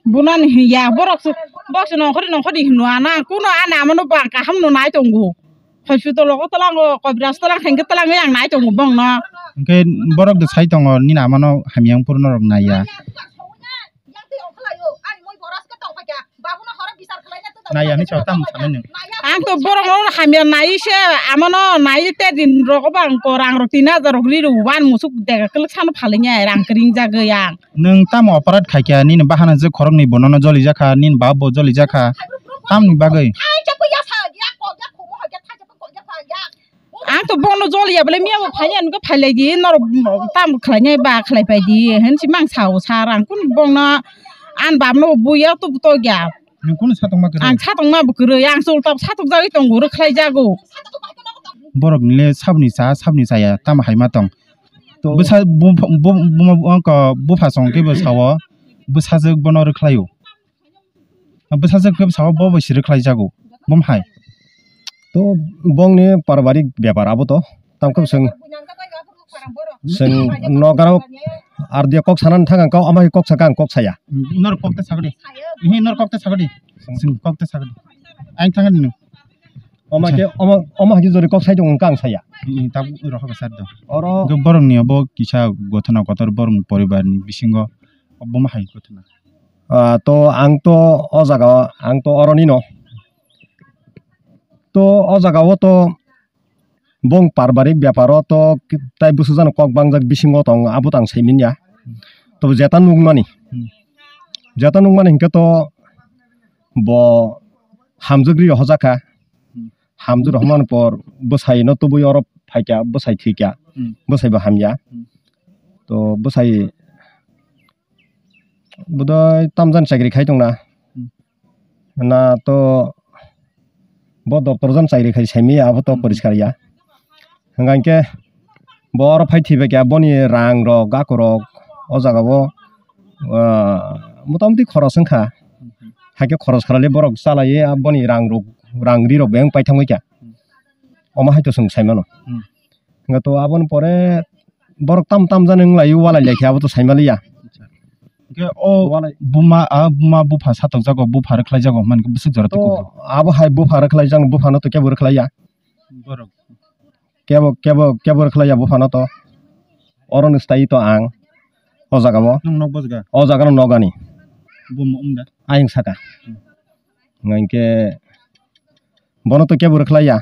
Bunani hiya borok se, borok se nongkhorwi nongkhorwi hino ana kuno ani amano bo ang kaham no nai tongo. Hospital rogo twlango, Kobiraj twlang khe hwnkhe twlangwi ang nai tongo bongno. Hwnkhe borok de sai tongo nini amano hamya wng phuru norok naiya. Naiya hinwi sao tamo sanai nwng? Ang to borok no hamya nai se, amano nai te din rogo bang ko rang rok tin hajar rok ri rw wan musuk dega kwlwk sano phalwi nai rang kwrwng jagwi ang. Nwng tamo operate khaikha nini bahano je khoroknwi bo nono jolijakha nini bap bo jolijakha tamni bagwi? Ang to bono joliya bole miya bo phaiya nungkhe phailai di norok tam khlainai ba khlai pai di hinsi mang sao sar ang kun bongno an bab no buya tu to gya. Nwng kunu satokma kwrwi? Ang satokma bo kwrwi ang sulta satok jagwi tongo rwkhlai jago. Borok nile sabni cha sabni chaya tamo hai ma tong. Bwsa bupha song khe bo sao bwsajwk bono rwkhlaio. Bwsajwk khe sao bo bai siri khlai jago bom hai. To bongni parbarik bepar abo to tamo khe chwng chwng nogarok ar dia kok sanani thang kok ama hai kok saka ang kok saya. Nor kok ta sagdi. Hi nor kok ta sagdi. Chwng kok ta sagdi. Ang thangani nung. Oma ke oma oma hagi jori kok sai tong ang saya. Tab rokha bwsar do. Oro borokni obo kisa gothona kotor borokni poribarni bisingo obo ma hai gothona. Ah, to ang to o jaga o, ang to oroni no. To o jaga o to bong parbarik bepar o to tai bwsajano kok bangjak bisingo tong abo tang saimin ya. To jeta nukmani. Hmm. Jeta nukmani hinkhe to bo hamjwk ri hojakha. Hmm. Hamjwk rohormani por bwsai no tubui oro phaikha, bwsai thwikha, hmm, bwsai bo hamya. Hmm. To bwsai Budai tamjani chakri khai tongna. Hmm. Na to bo doptor jani chakri khai saimi abo to, hmm, poriskar ya. Hwnkha hinkhe bo oro phai thwibai khe boni rang rok, gako rok o jaga o, ah, motamoti khoros wngkha. Hmm. Haikhe khoros khlai borok chalaiwi boni rang rok, rang ri rok beng paithangbai kha. Hmm. Omo hai to chwng saimano. Hmm. Hwnkhe to aboni pore borok tam tam jani wng lai o, walai lai khe abo to saimaliya. Hwnkhe o walai buma, a buma bupha satokjago, bupha rwkhlaijago, hwnkhe bwswk jora to tukugo. Abo hai bupha rwkhlaijak, buphano to kebo rwkhlaiya. Borok. Kebo, kebo, kebo rwkhlaiya buphano to. Oro ni style to ang. O jaga o. Nang nok bojga. O jaga no nogani. Bum umda. Ayang saka. Hmm. Hingke bono to kebo rwkhlaiya.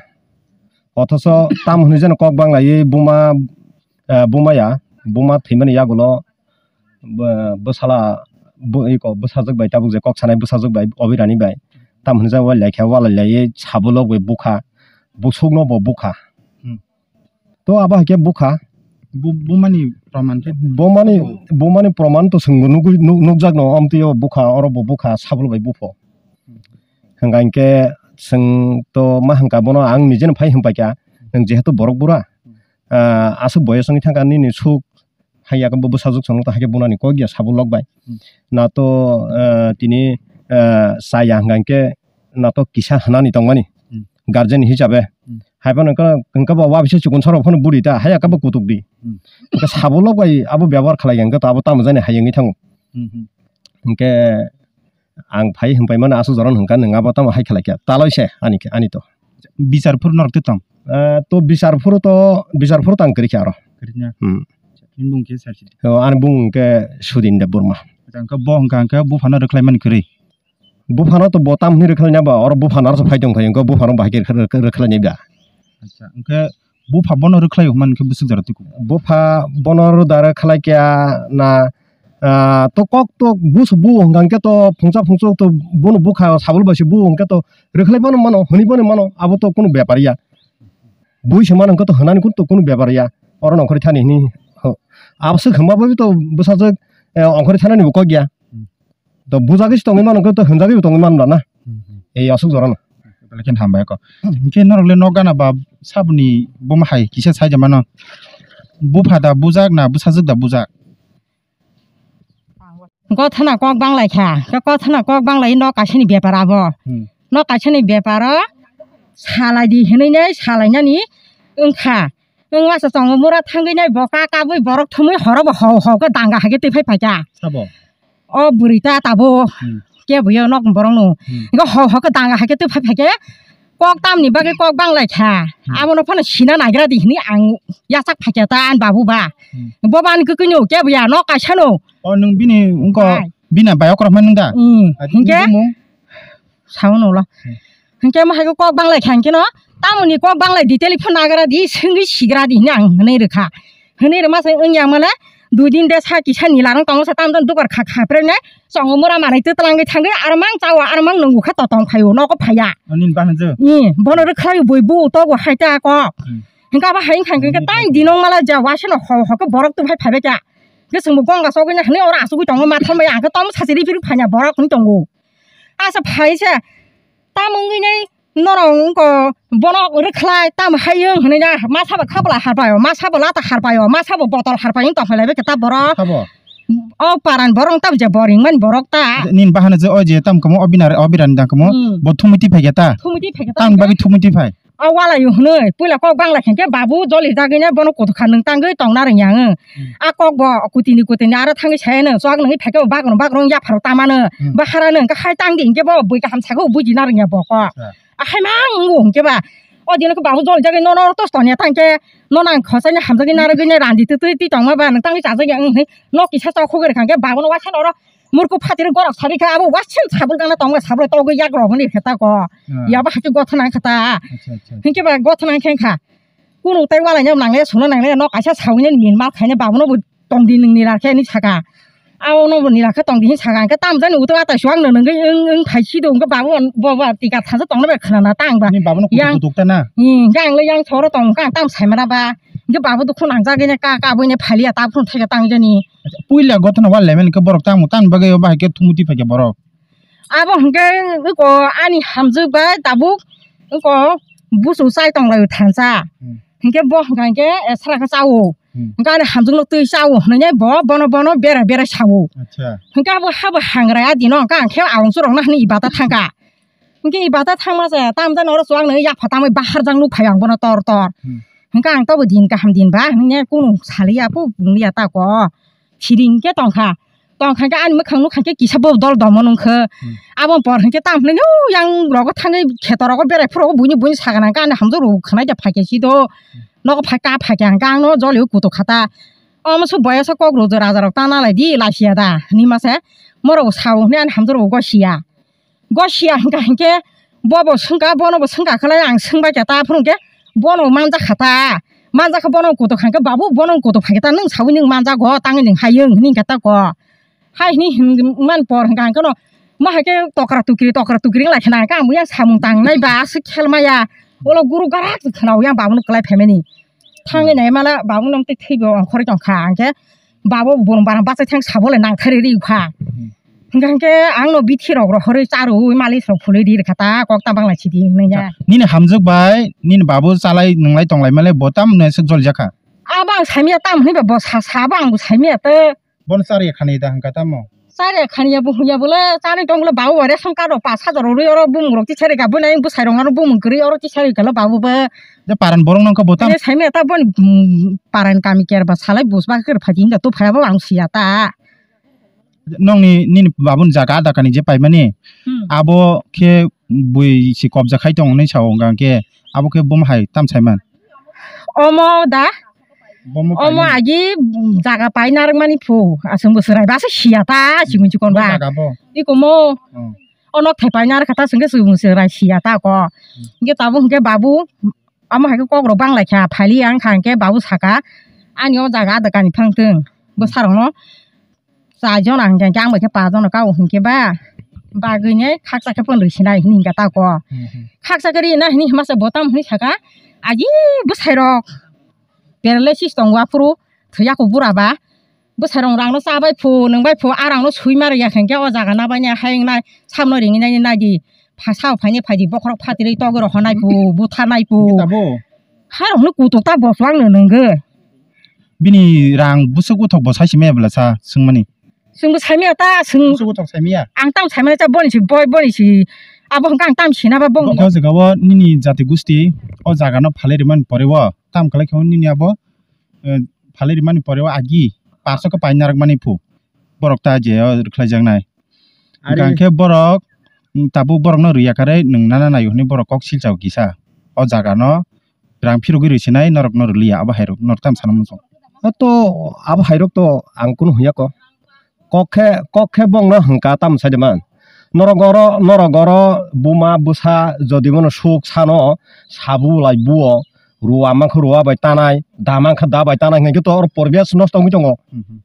Othoso tam hwnwi jeno kok banglaiwi buma, eh, bumaya, buma thwimani yagulo, bw-, bwsala, bw-, iko bwsajwk bai tabuk je kok sanai bwsajwk bai obirani bai. Tam hwnwi jeno walai khe walai laiwi sabulok bai bukha, busukno bo bukha. Hmm. To abo hai khe bukha. Bu-, bumani proman khe? Bumani, bumani proman to chwngbo nugwi, nuk-, nukjakno, amtwi o bukha, oro bo bukha, sabul bai bupho. Hwnka hinkhe chwng to ma hwnka bono ang nijeno phai hwnpaikha, nwng jehetu borok bura, ah, aswk boyos wngwi thangkha nini suk, hai ya khe bo bwsajwk chwng to hai khe bunani kok ya sabul lok bai. Hmm. Na to, ah, tini, ah, chaya hwnka hinkhe na to kisa hwnani tongmani. Hmm. Guardian hisabe. Hmm. Hai phano hwnka, hwnka bo wa bisa chukun sarok phano buri ta, hai ya khe bo kutuk di. Hmm. Hwnka sabul lok bai abo byabohar khlai ya hwnka to abo tamo jani hai wngwi thango. Hmm, hmm. Hwnkhe ang phai hwnpai mano aswk jora hwnka nwng abo tamo hai khlai kha, taloi se ani khe, ani to. Bichar phuru norok twi tong? Ah, to bichar phuru to, bichar phuru to ang kwrwi kha aro. Kwrwi kha. Hmm. Nini bumung khe sir sidi? O, ani bumung khe Sudin Debbarma. Acha, hwnkhe bo hwnka hwnkhe buphano rwkhlai mani kwrwi? Buphano to bo tam hwnwi rwkhlai na ba, oro buphano aro phai tong phai, hwnkhe buphano bahai khe rwkhlai nai ba. Acha, hwnkhe bupha bono rwkhlai hwnmani khe bwswk jora twi kugo? Bupha bono rwda rwkhlai kya na, ah, to kok to busu bu hwnkha hwnkhe to phungsa phungsa to bono bukha sabul bai se bu hwnkhe to rwkhlai bono mano, hwnwi bono mano, abo to kunu bepar ya. Bui se mano hwnkhe to hwnani kunu to kunu bepar ya. Oro nongkhorwi thani hwnwi ho. Abo swk hwnba bai to bwsajwk, eh, ongkhorwi thanani bo kok ya. Hmm. To bujagwi se tongwi mano, to hwnjagwi bo tongwi mano na. Hmm, hmm. Ei aswk jorano. Belai khe hambai kho. Hinkhe norok le nok gana ba saboni buma hai kisa sai mano. Bupha da bujak na bwsajwk da bujak? Gothana kok banglai kha. Khe gothana kok banglai nok kaisani bepar abo. Hmm. Nok kaisani bepar o salai di hinui nai salai nani wngkha. Wng masa tongo mura thangwi nai bo ka kabwi borok thumui horo bo hau hau khe danga hai khe twi phai phaikha. Sabo? O bwrwi ta tabuk. Hmm. Kebo ya nok borok no. Hmm. Ngo hau hau khe danga hai khe twi phai phaikhe kok tamni bagwi kok banglai kha. Hmm. Abono phano sina nagra di hini ang yachak phaikha ta ani babu ba. Hmm. Bo ban kwkwi no kebo ya nok kaisa no. O nwng bini wngko. Hai. Bini bai okra hwnmani nwng da? Hmm. Ati hinkhe? Nwng bumung? Sao nolo. Hmm. Hinkhe mo hai khe kok banglai kha hinkhe no. Tamoni kok banglai di telephone nagra di swngwi sigra di hini ang hwnwi rwkha. Hwnwi rwma se wngya mane dui din de sa kisa nila rang tongo sa tam tam dukar kha kha pre ne chongo mura manai twtwlangwi thangwi armang chawo armang nungu kha to tong phaio nogo phaiya. Ani bahanja. Ni bono rwkhlai bui bu to go hai ta kok. Hmm. Hinkhe abo hai wngkha hinkhe tai dinong mala ja wasano ho ho khe borok tu phai phaibai ta. Khe chwngbo gong gasogwi na hwnwi oro asugwi tongo matham bai ang khe tom sachi riphi riphi phaiya borok hwnwi tongo. Asa phai se tam wngwi nai norok wngko bono rwkhlai tam hai wng hwnwi na masa bo khabla harpaio masa bo lata harpaio masa bo botol harpai wng tong phailai bai khe ta borok. Sabo? O paran borok wng ta je boring mani borok ta. Nini bahana je o je tam kamo o binar o birani dang kamo. Hmm. Bo thumui ti phai khe ta. Thumui ti phai khe ta. Tam bagwi thumui ti phai. O wala yo hwnwi puila kok bangla khe khe babu joli jagwi nai bono kuthukha nwng tangwi tongna rwngya ang. Hmm. A kok bo kutini kutini aro thangwi sai no chwk nungwi phai khe bo bagro bagro yapharo tamano. Hmm. Bahara no hwnkhe hai tang di hinkhe bo bui kaham sakhe bo buji na rwngya bo kok. Acha. A hai mang wngo hinkhe ba o dino khe babu joli jagwi nono tos tongya tang khe nono ang khosai no hamjagwi narwgwi nai randi twi twi tongma ba nwng tangwi chajagya wng hwnwi nok kisa chok khogwi rwkha hinkhe babu no waisa no oro Murku phatiro gorok sari kha abo wasin sabul gana tongo sabul togo yak rok ni khe ta ko. Ah. Yaba hakhe gothana kha ta. Acha, acha, acha. Hinkhe ba gothana khe kha. Kunu tai walai no nangle suno nangle no kaisa sawini min mal khaine babono bo tongdi ningni rakhe ni saka. Abo no bo ni rakhe tongdi hin saka hinkhe tam jani uto atai suang no nungwi wng wng phai si do hinkhe babu bo ba tika thajo tongna bai khna na tang ba. Ni babono kutuk kutuk ta na. Hmm, gang le yang soro tong kha tam sai mara ba. Hinkhe babu dukhu nangjagwi ne ka ka bui ne phaliya ta phun thai tang jani. Puila gothana wal lemon khe borok tamo tang bagwi o bahai khe thumui ti phaikha borok. Abo hinkhe eko ani hamjwk bai tabuk eko busu chai tong lai thansa. Hmm. Hinkhe bo hinkha hinkhe esra khe chao. Hmm. Hinkhe ani hamjwk no twi chao hwnwi bo bono bono bera bera sao. Acha. Hinkhe abo habo hangrai adino hinkhe ang khe aung churok na hwnwi ibata thangkha. Hinkhe ibata thangma se tam jani oro chuwak nungwi yapha tangwi bahar jang nuk phai ang bono tor tor. Hmm. Hinkhe ang tobo din kaham din ba hwnwi kunu saliya po bungliya ta ko. Phiring khe tongkha. Tongkha khe ani mwkhang nukha khe kisa bo dol domo nungkha. Hmm. Abo por hinkhe tam hwnwi yang rogo thangwi kheto rogo berai phuru buini buini sagana khe ani hamjwk rw khwnai da phaikhe si do. Hmm. Nogo phai ka phaikhe ang khe ang no jolio kutuk khata. Omo se boyasa kok rwjak raja rok ta nalai di lachiya da hinwi masa. Morok bo sao hinwi ani hamjak rok bo gosiya. Gosiya hwnkha hinkhe bo bo swngkha, bono bo swngkha khlai ang swngbai kha ta phuru hinkhe bono manjak kha ta. Manjak kha bono kutuk kha hinkhe babu bono kutuk phai khe ta nwng saui nwng manjago tangwi nwng hayung hinwi hinkhe ta ko. Hai hinwi hinmani por hwnkha hinkhe no ma hai khe tokra tukri tokra tukri wng lai khe na hinkhe ang bo yang samung tangnai ba aswk khel maya. Ulo guru garak khna o yang babu no kwlai phaimani. Thangwi nai mala babu no tei thwibo ongkhorwi tong kha hinkhe. Babo bung barang bachai thang sabo le nang thari ri kha. Hmm. Hingkha hingke ang no bithi rok rohorwi charwi malik rok phulwi ri kha ta kok ta bang lai sidi hinwi ya. Nini hamjwk bai nini babu chalai nwnglai tonglai male bo tam no se jol jakha. Abo ang saimya tam hinwi ba bo sa sa abo ang bo saimya te. Bono chari khani da hingka tamo. Chari khani ya bo huya bole chari tong bole babu bare song karo pas hajar rwi oro bumung rok ti chari ga bole bwsai rok ano bumung kwrwi oro ti chari kalo babu ba. Je paran borok nang kha bo tam. Saimya ta boni paran kami ker ba salai bus ba kir phai hinda tu phai abo ang siya ta. Nongni nini babuni jaga adakani je paimani. Hmm. Abo khe bui si kobja khai tong hinwi sao hwnkha khe abo khe bomo hai tam saiman. Omo da. Bomo omo paimani. Agi jaga pai narwkmani phu aswng bwswrai ba se siya ta sigun chikon bo ba. Jaga bo. Iko mo. Hmm. O nok thai pai narwkha ta swngkhe swngkhe siya ta ko. Hmm. Hingke tabuk hingke babu. Amo hai khe kok rok bang lai kha, phaili ang kha hingke babu saka, ani o jaga adakani phang tong, bwsa rok no char jona hingke ang bai khe pa jona ka o hingke ba, bagwi ne khaksa khe phano rwi sinai hini hingka ta ko. Hmm, hmm. Khaksa khe rina hini hima se bo tam hini saka, agi bwsai rok paralysis tongo aphuru thwi ya kho bura ba. Bwsarong rangno chabai phu, nwngbai phu, a rangno sui ma rwya khe, hwnkhe o jaga nabaini hai wngnai, samno ringwi naini naidi, pha sao phaini phaidi, bokhorok phatirwi togwi rw honai phu, butharnai phu. Hwnkhe tabuk? Harokno kutuk ta boswang no nwngwi. Bini rang bwswk uthok bo sai simaya bwla sa swngmani? Chwngbo saimaya ta, chwng. Bwswk uthok saimaya? Ang tamo saimaya ta, boni si boi, boni si, abo hwnkhe ang tamo sinaba bongni. Bo jagao nini jati gusti o jagano phalai rwmani pore o tamo khlai khe nini abo, eh, phalai rwmani pore o agi paso khe paina rwkmani phu borok ta je o rwkhlaijaknai. Are hwnkhe borok, mm, tabuk borokno rwya karwi nwng nana naio hwnwi borok kok silchao kisa. O jagano rang phirogwi rwi sinai norokno rwliya abo hai rok norok tamo sana muchung. To abo hai rok to ang kunu hwnya ko. Kok khe, kok khe bongno hwnkha tamo sai de man. Norok oro, norok oro buma bwsa jodi bono suk sano sabu lai buo, rua mankha rua bai tanai, da mankha da bai tanai hwnkhe to oro porbesh nosto wngwi tongo. Mhm.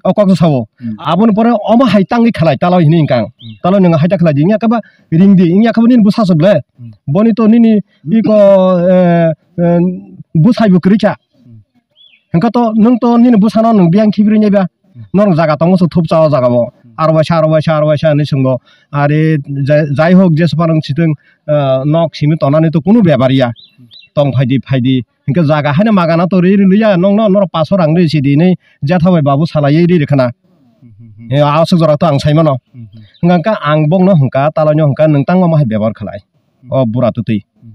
O kok sao. Hmm. Aboni pore omo hai tangwi khalai talao hinwi hwnkha ang. Hmm. Talao nwng hai ta khalai di wngya khe ba ring di wngya khe ba nini bwsa se ble. Hmm. Boni to nini iko, eh, eh, bwsai bo kwrwi kha. Hmm. Hwnkhe to nwng to nini bwsano nwng biyang khibi rwnai ba. Hmm. Norok jaga tongo se thupcha o jaga o. Hmm. Aro waisa, aro waisa, aro waisa hinwi swngo. Are jai, jai hok jesa phano wng sitwng, eh, nok simi tonani to kunu bebar ya. Hmm. Tong phaidi, phaidi. Hingke jaga haino magana to ri ri liya, nongno norok paso rang ri si di hinwi jetha bai babu salaiwi ri rikha na. Hmm, hmm, hmm. He, aswk jora to ang sai mano. Hmm, hmm. Hingka ang bokno hingka, talaino hingka, nwng tangma hai bebohar khalai. Hmm. O bura twtwi. Hmm.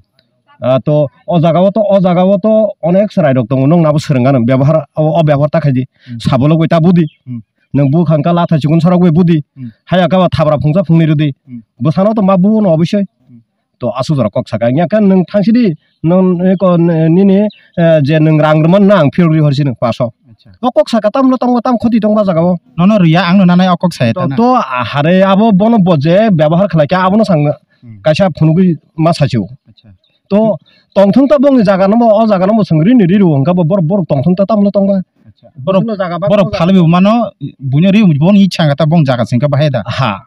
Ah, to o jaga o to, o jaga o to onek chwrai rok tongo, nongno abo swrwng gano bebohar, o, o bebohar ta khai di. Hmm. Sabo logoi ta budi. Hmm. Nwng bukha hingka latha chikon sarok bai budi. Hmm. Haya kaba thabra phungsa phungnwi rwdi. Hmm. Bwsano to ma buo no obisoi. Hmm. To aswk jora kok saka. Wngya khe nwng thang sidi, nwng eko n-, nini, eh, je nwng rang rwmani no ang phirok ri horsi nwng paso. Acha. O kok saka tamno tongo, tam khoti tongo ba jaga o. Nono riya, ang no nanai o kok saya to, tana. To ahare abo bono bo je byabohar khlai khe abono sang Hmm. kaisa phunugwi ma sachio. Acha. To tongthung ta bongni jaga no bo, o jaga no bo swng rini riru hwnkha bo borok, borok tongthung ta tamno tongba. Acha. Borok, Bono jaga ba borok bono phalwi mano, buino ri, bono ichha ta bong jaga singkha bahai da. Ha.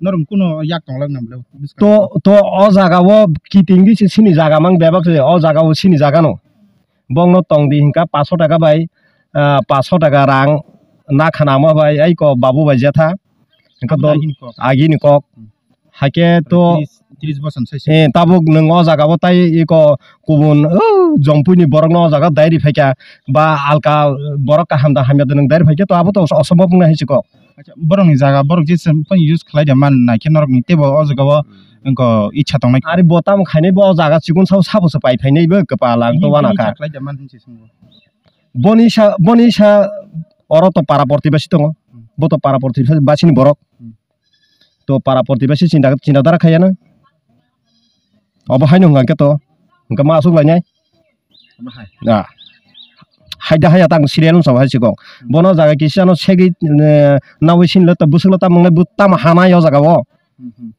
Norok kuno yak tonglak nam le, buskang. To, to o jaga o kiting di si sini jaga mang bebak se, o jaga o sini jaga no. Bong no tong di hingka paso taka bai, ah, paso taka rang na khana ma bai, ai ko babu bai jetha. Hingka don Agi ni kok. Agi ni kok. Hmm. Haike to tris, tris bosor sai se. Eh, tabuk nwng o jaga o tai iko kubun, oh, jompui ni borok no o jaga dai ri phaikha ba alka borok kaham da hamya da nwng dai ri phaikha to abo to osombhob wngna hai se kok. Acha, borokni jaga, borok je sem phone use khlai de man nai khe norokni teibo o jaga o wngkha ichha tongnai. Ari bo tamo khainai bo o jaga chikon sao sabo se pai phainai bo kwpal ang to wana kha. Ichha khlai de man hinse swngo. Boni sa, boni sa oro to para porti basi tongo. Hmm. Bo to para porti basi ni borok. Hmm. To para porti basi chinta, chinta dara khaya na. Obo haino hwnkha khe to. Hwnkha ma aswk lainai. Omo hai. Ah. haida haya tang serial wng sabo hai sikok. Bono jaga kisa no segwi, eh, nawi sin le to bwswk le tamo wng le bo tamo hana o jaga o. Hmm, hmm.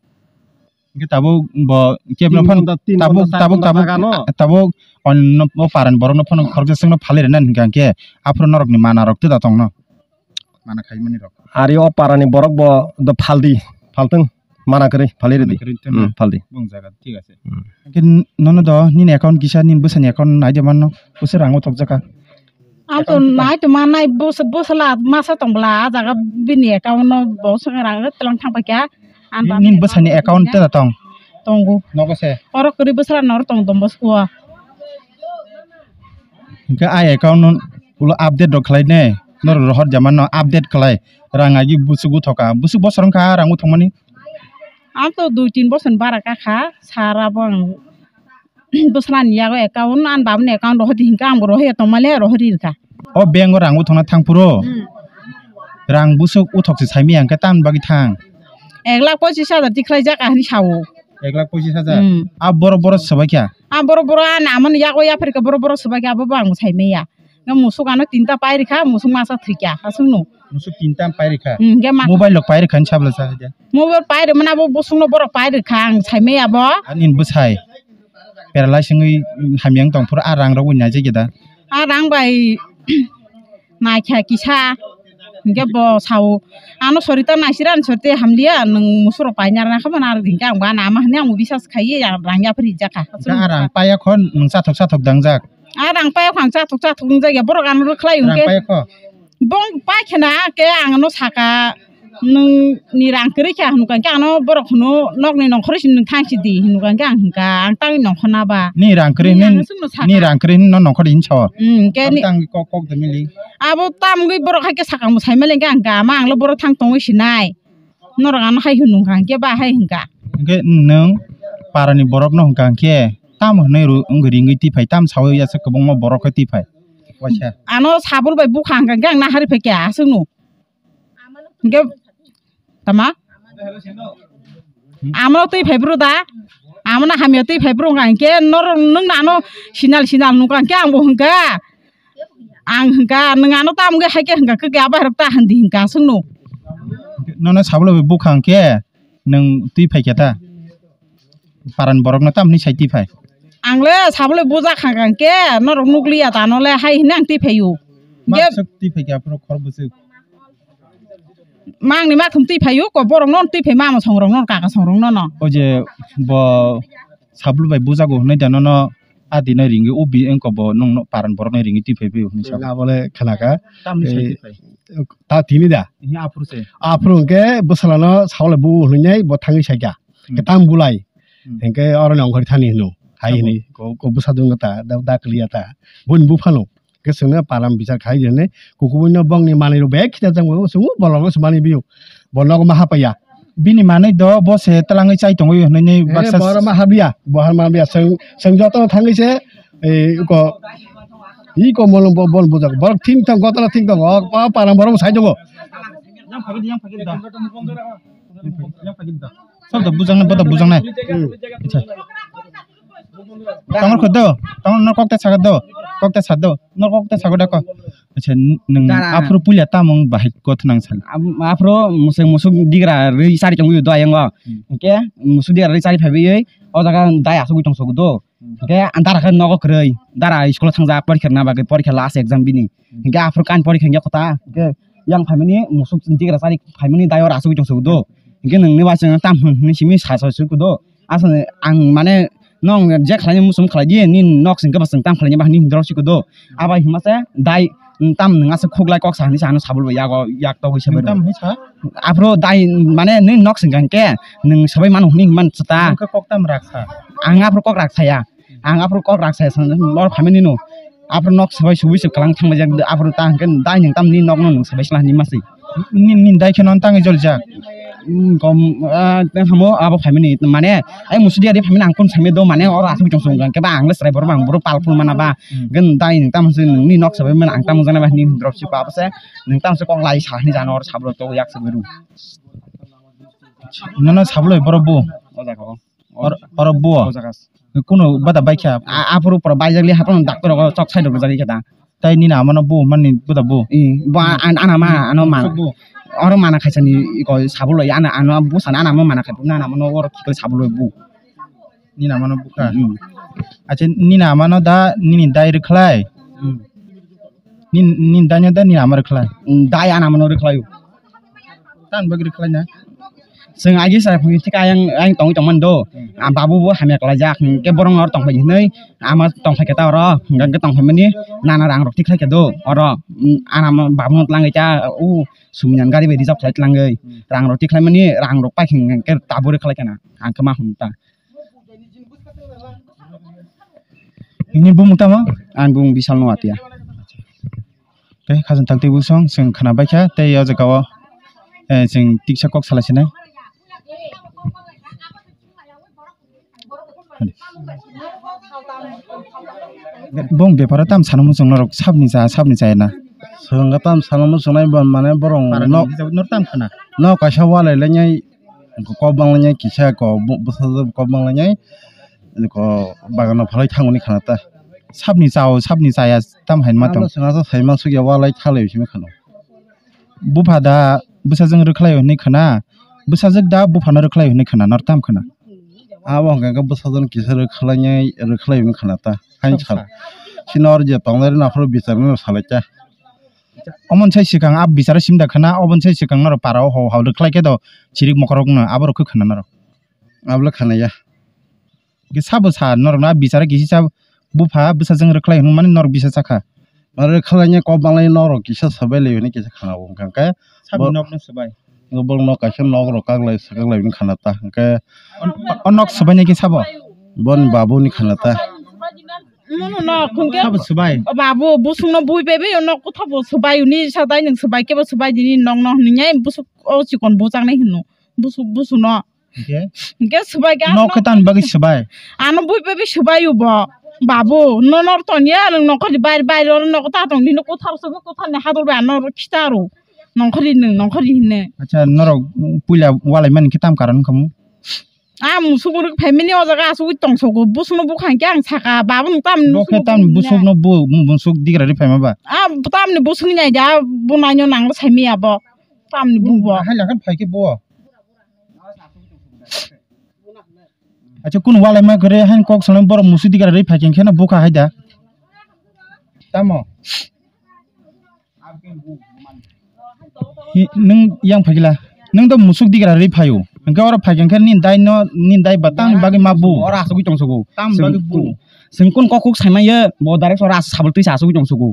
Hingke tabuk bo kebla Tin phano ghonta, tin tabuk, ghonta, tabuk, tabuk, tabuk, tabuk on no, o paran borok no phano khoroksa sengno phalwi rwna hingka hingke aphuru norok ni mana rok tei da tong no. Mana khai mani rok. Ari o parani borok bo do phaldi, phaltwng, mana kwrwi, phalwi rwdi. Mana kwrwi tongna. Hmm, phaldi. Bung jaga, thik ase. Hmm. Hingke nono do nini account kisa nini bwsani account naide manno, bwswk rang uthok jaka. Ang to nai to ma nai bus-, busla masa tong bla, a jaga bini account no bo song rang telang thang paikha. An ba nini bwsani account tera tong? Tongo. Nogo se. Oro kwrwi bwsla nor tong Don Bosco o. Hingke ai account no ulo update rok khlai ne, nor rohor jama no update khlai. Rang agi bwswk uthok kha, bwswk bosor wngkha rang uthok mani? Ang to dui tin bosor ni bara kakha, sara bo ang bwsla ni yago account, ani baba ni account rohor di hinka ang bo rohor ya tongma le rohor ri rwkha. O bank o rang uthok na thang phuru? Hmm. Rang bwswk uthok se sai maya hingke tamni bagwi thang? Ek lakh pochis hajar tikhlai jak ahini sao. Ek lakh pochis hajar? Hmm. A borok borok swbai kha? A borok borok ani ama ni yago yapharikha borok borok swbai kha abo bo ang sai maya. Nga musuk ano tinta pai rikha, musuk masa thwikha, aswk no. Musuk tinta pai rikha? Hmm, hingke ma- Mobile rok pai rikha ni sabla sa haja? Mobile pai rikha mane abo bosong no borok pai rikha ang sai maya bo. Ani bwsai? Paralyze wngwi hamya wng tong phuru a rang rok bai naijak ya da? A rang bai naikha kisa. Hingke bo sao, ano sorita naisira, ani sorita hamliya, nwng musuk rok paina rwna kha mano, aro hingke ang bo ano ama hinwi ang bo bisas khaiwi ang rang yapharwi rijak kha. Hingke a rang paiya kho nwng chathok chathok dangjak? A rang paiya kho ang chathok chathok wngjak ya, borok ano rwkhlai hingke. Rang paiya kho? Bong pai kheno, ke ang ano saka, nwng ni rang kwrwi kha hinwi hwnka hwnkhe ano borok hwno nokni nongkhorwi si nwng thang si di hinwi hwnka hwnkhe ang hwnka ang tangwi nongkhorna ba. Ni rang kwrwi ni, ni rang kwrwi no nongkhor di hinwi sao. Hmm, ke ni tang kok kok de mili. Abo tamgwi borok hai khe sakang bo sai mali hwnkhe ang hwnka ama ang lo borok thang tongwi sinai. Norok ano hai hwnwi hwnka hwnkhe ba hai hwnka. Hwnkhe nwng parani borok no hwnka hwnkhe tam hwnwi ru wngwi ringwi twi phai tam sawi ya se kwbangma borok khe twi phai. Waisa. Ano sabul bai bukha hwnka hwnkhe ang nahari phai khe aswk no. Hingke tama? Amano twi phai bro da? Amano hamya twi phai bro hingka hingke nor-, nwng nano sinal sinal nukha hingke ang bo hingka. Ang hingka nwng ano tamo wngkha haike hingka khe abo hai rok ta hindi hingka aswk no. Nono sabolo bai bukha hingke nwng twi phai khe ta? Paran borok no tam hwnwi sai twi phai? Ang le sabole buja kha kha hingke norok nukliya ta no le hai hwnwi ang twi phai o. Hingke makswk twi phai khe aphuru khor bwswk? Mangni makthum twi phai o, ko borok no twi phai mama song rok no kaka song rok no no. O je bo sabole bai bujago hwnwi da nono a di no ringwi o bi wngko bo nong no paran borok no ringwi twi phai phai o hwnwi sa. Abole khana kha. Tam hwnwi sai twi phai? Ta tini da? Aphuru se. Aphuru hingke bwsala no sabole bu hwnwi nai bo thangwi sai kha. Hmm. Ke tam bulai. Hmm. Hingke oro ni ongkhor thani hino. Hai hini ko, ko bwsa dung ta, da, da kliya ta. Bun bu phano. Ke sengna param bichar khai hini. Kuku bun no bong ni manwi ro bek khita jang bo sungu bolong no sumani biyo. Bolong ma hapaya. Bini manwi do bo se twlangwi chai tongwi hwnwi ni. Eh, baksa bor ma habiya. Bohar ma biya. Seng, seng joto thangwi se, eh, ko, i ko molong bo, bol bujak. Bor thing thang, gotala thing thang. O, pa, param borom sai tongo. Yang phagit, yang phagit da. Yang phagit da. Sob da bujang nai, boda bujang nai. Hmm. Acha. Tongor kho do, tongor no kok ta saga do, kok ta sa do, no kok ta saga da ko. Acha, n-, nung Dara. Aphuru puila tamung bahai kotha nang sal. Am-, aphuru musuk, musuk digra rwi sari tongwi do ayango. Hmm. Hingke musuk digra rwi sari phaiwi o jaga dai asugwi tong sogo do. Hmm. Hingke dara khe nogo kwrwi, dara school o thangjak porikha rwna bagwi, porikha last exam bini. Hmm. Hingke aphuru kan porikha hingke kota, hingke yang phaimani musuk digra sari phaimani dai oro asugwi tong sogo do. Hingke nungni bai chwng tam hwn hwnwi simi sa sa sui kudo. Aswk ang mane nong je khlaini muchung khlai di, nini nok sing khe bwswng tam khlaini bahai ni hindrok si kudo. Abai hima se dai tam nwng aswk khuklai kok sa hinwi sa ano sabul bai yago yak togwi se bai rw. Tam hinwi sa? Aphuru dai mane nini nok sing khe nwng sabai mano hwnwi hima chwta. Nwng khe kok tam rak sa? Ang aphuru kok rak saya. Ang aphuru kok rak saya sa, bor phaimani no. Aphuru nok sabai subui se kalang thangbai jak, aphuru ta hwnkhe dai nwng tamni nokno nwng sabai sla hinwi masi. Ni, ni dai kheno tangwi joljak. Mm, kom, ah, tei hamo abo phaimani, mane, ai musudi ari phaimani ang kun saimani do, mane, oro aswk chong chong khe ba ang le chwrai borok ba ang borok pal phul mana ba. Hmm. Gen dai nwng tamo se nwngni nok sabai mani ang tamo jana ba hinwi drop si pa se nwng tamo se kok lai sa hinwi jana oro sabro to yak sabai ru. Nono sablo borok bu. O jaga o. Or-, oro buo? O jaga. Kuno bada baikha? A-, aphuru pura baijak li haphano doctor rogo chok side rok jagwi khe ta. Tai nini amano bu mani buda bu. I, ba an-, ana ma, ano ma. Sok bu. Oro mana khaisani iko sabuloi, ana, ano bu sana, ana ma mana khai, na, ana mano oro khikle sabuloi bu. Nini amano bukha. Mm. Acha nini amano da, nini dai rwkhlai. Mm. Nin-, nini dai no da, nini ama rwkhlai. Mm, dai ana mano rwkhlai. Tan bagwi rwkhlai na. Chwng agi sa phungi thik ayang, ayang tongwi tongmani do. Hmm. A babu bo hamya kwlaijak, hwnkhe borok no tongphai hinwi, ama tongphai khe ta oro, hwnkhe tongphai mani nana rang rok tikhlai khe do oro, hmm, ana babu no twlangwi ta, o sumyan gari bai reserve khlai twlangwi, hmm, rang rok tikhlai mani, rang rok pai hwnkhe tabuk rwkhlai khe na, ang khe ma hwn ta. Nini bumung tamo? Ang bumung Bisal Noatia. Tei khajang tak tei busong chwng khwna baikha tei o jaga o, eh, chwng tiksa kok salai sinai. Bong beparo tam sana muchung norok sabni cha, sabni cha na. Chwng tam sana muchung nai ban mane borong nok, nok tam khwna. Nok kaisa walai lainai. Kok banglainai kisa ko bu-, bwsajwk kok banglainai, ko bagano phalai thangmani khana ta. Sabni chao, sabni chaya tam hai ma tong. Ano swnasa sai mansukya walai thalai simi khano. Bupha da bwsajwk rwkhlai hwnwi khana, bwsajwk da buphano rwkhlai hwnwi khana, nor tam khana. Abo hwnkha khe bwsajwk kisa rwkhlainai, rwkhlai hwnwi khana ta. Hain sal. Sini or je tongnai rwna phuru bichar no salai ta. Omon sai swkang a bicharo simda khana, obon sai swkang norok para o ho hao rwkhlai khe do chirik mokorok no aborok khe khana norok. Abole khana ya. Ke sabo sa norok na bicharo kisi sa bupha bwsajwk rwkhlai hwnmani norok bisa sakha. Aro rwkhlai nya kok banglai norok kisa sabai lai hwnwi kisa khana bo hwnkha khe. Sabo bo nok no sabai. Bo nok kaisa nok rok kaklai swkaklai hwnwi khana ta hwnkhe. O nok sabai nai khe sabo. Boni babu ni khana ta. Mono no khungke. Sabo swbai. O babu, busung no bui bebe, o nok kotha bo swbai, uni sa dai nung swbai, kebo swbai, dini nok no hwnwi busuk o chikon bujak nai hwno. Busuk, busuk no. Hwnkhe? Hwnkhe swbai ga nok khe tamni bagwi swbai? Ano bui bebe swbai o bo. Babu, no nor ton ya, nung nokoli bai, bai ro nok ta tong, dino kotha so, kotha ni hadol bai ano khita ro. Nokoli nung, nokoli hinne. Acha, norok puila walai mani khe tam karon khamu? Ah, musuk rwk phaimani o jaga asugwi tongsogo, busukno bukha hinkhe ang saka, babano tamni. Bo khe musukno tamni bukha hinkhe. Busukno bu-, bu-, musuk digra rwi phaima ba? Ah, tamni busukni naidi, ah, bo naino nangno saimaya bo, tamni bu bo. Hai lakhan phaikhe bo. Acha, kunu walaima kwrwi haino kok swnam borok musuk digra rwi phaikhe kheno bukha haida. Tamo? Hi, nwng yang phaikla, nwng do musuk digra rwi phaio. Hwnkhe oro phaikha khe nini dai no, nini dai ba tamni bagwi ma bu? Oro asugwi tongsogo. Tamni bagwi bu? Chwng kun kok kuk saimanya, bo direct oro asuk sabul twisa asugwi tongsogo.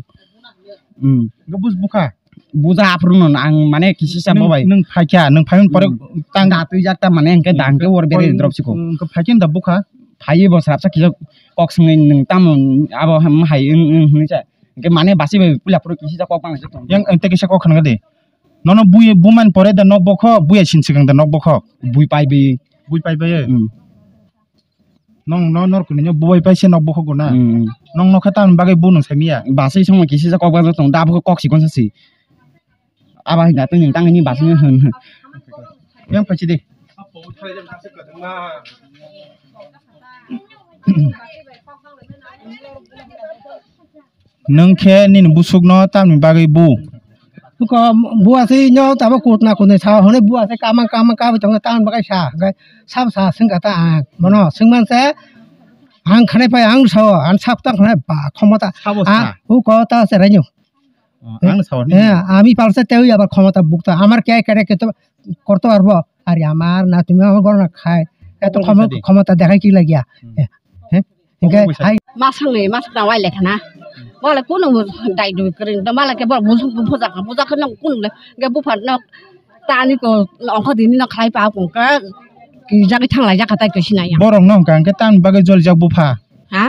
Hmm. Hwnkhe bus bukha? Buja aphuru no ang mane kisi sa babai. Nwng phaikha, nwng phaimani pore tang da twijak ta mane hwnkhe da hwnkhe oro bere drop siko. Hwnkhe phaikhe da bukha? Phaiwi bo srapsa kisa kok swngwi nwng tamo abo ham hai wng, wng hwnwi sa. Hwnkhe mane basi bai puila phuru kisi sa kok bang se tong. Yang, eh, tei kisa kok khna de. Nono bui, buman pore da nok bokhok, buya sin swkang da nok bokhok. Bui pai bi. Bui pai bai. Hmm. Nong no nor kuni no bui pai se nok bokhok guna. Hmm. Nong nokha tamni bagwi bu nung saimaya. Basi songma kisi sa kok bang tong da bo kok sikon sa si. Aba hinda tong tang ni basi hwn. Yang pachi de. Nwng khe nini busukno tamni bagwi bu? Ko bu aswk no tabo kutna kutnwi sa hwnwi bu aswk kamang kamang kabwi tongo tamni bagwi sa hwnkhe sabo sa swngkha ta ang bono swngman se ang khanai phai ang sao ang sap tang khanai ba khomota. Sabo sa? Ang u ko ta se rainyo. Oh, ang sao ni? Eh, ami palsa tewi abar khomota bukta amar kya kare ke to korto arbo. আরে আমার না তুমি আমার গণনা খায়, এত ক্ষম-, ক্ষমতা দেখায় কি লাগিয়া? হ্যাঁ? Hingke hai. Masang ni, masang na wai lekha na. Wala kunu dai dui kering, da mala ke bor busuk bu bujak, bujak ke nong kunu le, ke bu phan nok. Tani ko ongkho dini nok khlai pa kung ka, ki jagwi thang lai jak ka tai ko sinai ya. Borok no hingka hingke tamni bagwi joli jak bupha? Ha?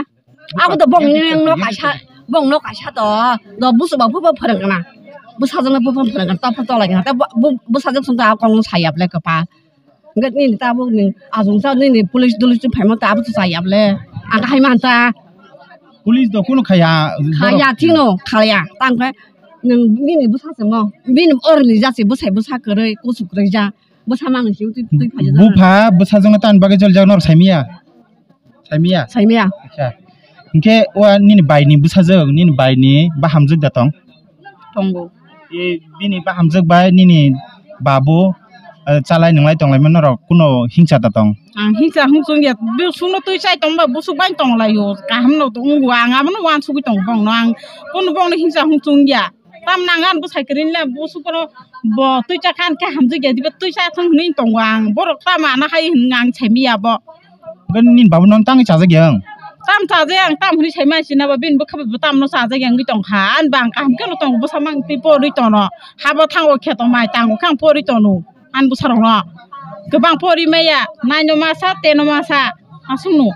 Abo to bong ni nok kaisa, bong nok kaisa to, do busuk ba bu phan pharang kana. Bu sajang na bu phan pharang kana, to phan to lai kana. Ta bu, bu, bu sajang sung ta kong saya ble ka pa. Hingke nini tabuk ni ajungsa nini police dolice phaima tabuk to chaya ble. Ang hai man ta. Police do kunu khaya. Khaya thino khaya. Tang khe nwng nini bwsa se mo. Bini orni jase bwsai bwsa kwrwi kuchuk kwrwi ja. Bwsa mang si twi twi phai ja. Bupha bwsa jongno tan bagwi jol jak nor saimiya. Saimiya. Saimiya. Acha. Hinkhe o nini bai ni bwsajwk, nini bai ni bahamjwk da tong? Tongo. E, bini bahamjwk bai nini babu, eh, chalai nwnglai tonglaima norok kuno hingcha da tong? Ang hingcha hung chwng ya, busuk no twi chai tong ba busuk bai tong lai o, kaham no tong o, ang abo no uansugwi tong bong no, ang kuno bong no hingcha hung chwng ya. Tam nang an bwsai kwrwi le busuk bono bo twi cha khan khe hamjak ya diba twi cha thung hwnwi tongo ang. Borok tam ana hai hwnwi ang sai manya bo. Hwnkhe nini babu no tangwi chajak ya ang? Tam chajak ya ang tam hwnwi sai manya sina ba bini bwkha bo tam no chajak ya wngwi tongkha. Ani ba ang kaham khe no tongo bwsa mang twi porwi tono. Habo thango kheto mai tango khe ang porwi tono. Ani bwsarokno kwbang pori maya, nine no masa, ten no masa, aswkno.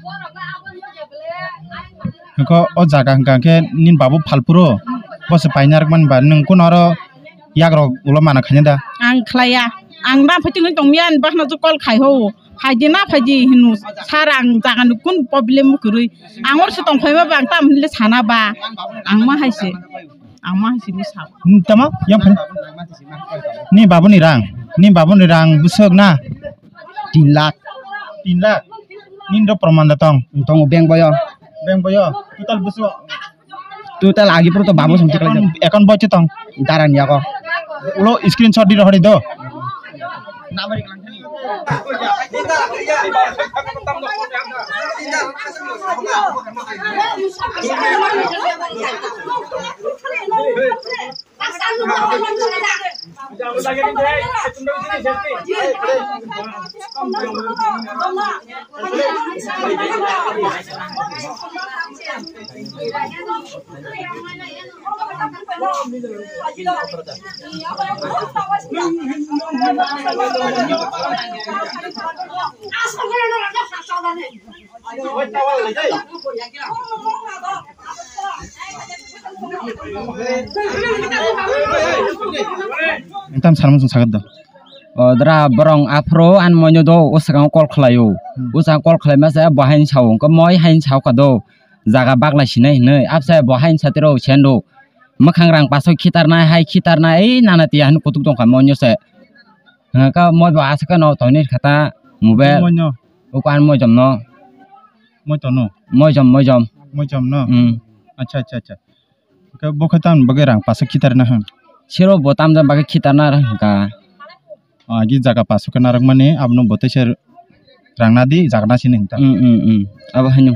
Hwnkhe o jaga hwnkha khe nini babu phalphuru, bo se paina rwkmani ba, nwng kuno oro yagrok ulo mana khaina da? Ang khlaiya, ang na phaitwi hwnwi tongya, ani bahna jwk call khai ho, phaidi na phaidi hino, sir ang jaga ni kun problem kwrwi, ang oro se tongphaima ba, ang tam hinle sana ba, ang ma hai se. Ang ma hai simi sa. Hmm, tamo? Yang phai. Ni babu ni rang. Ni babu ni rang bwswk na? Tin lakh. Tin lakh. Nini do proman da tong? Tongo bank boyo. Bank boyo. Total bwswk? Total agi puro to babu song tikla. Account, account boy tong? Daran yago. Ulo screenshot di rohori do. Tam sana muchung sagat do. O dra borong aphuru an moino do usakang call khlaio. Hmm. Usakang call khlaima se bo hain sao, hwnkhe moi hain sao kha do. Jaga baglai sinai hinwi abse bo hain satiro sendo. Mwkhang rang paso khitarnai hai khitarnai ei nana tiya hin kutuk tongkha moino se. Hwnkhe moi bo aswk no toini khata mobile. Moino. Uko an moijom no. Moi tono. Moijom, moijom. Moijom no. Hmm. Acha, acha, acha. Hwnkhe bo khe tamni bagwi rang paso khitarna hwn? Sero bo tamjani bagwi khitarna hwnkha. O, agi jaga paso khe narwkmani, abono bo teisa rang nadi, jaga nasini hinta. Mm, mm, mm. Abo haino.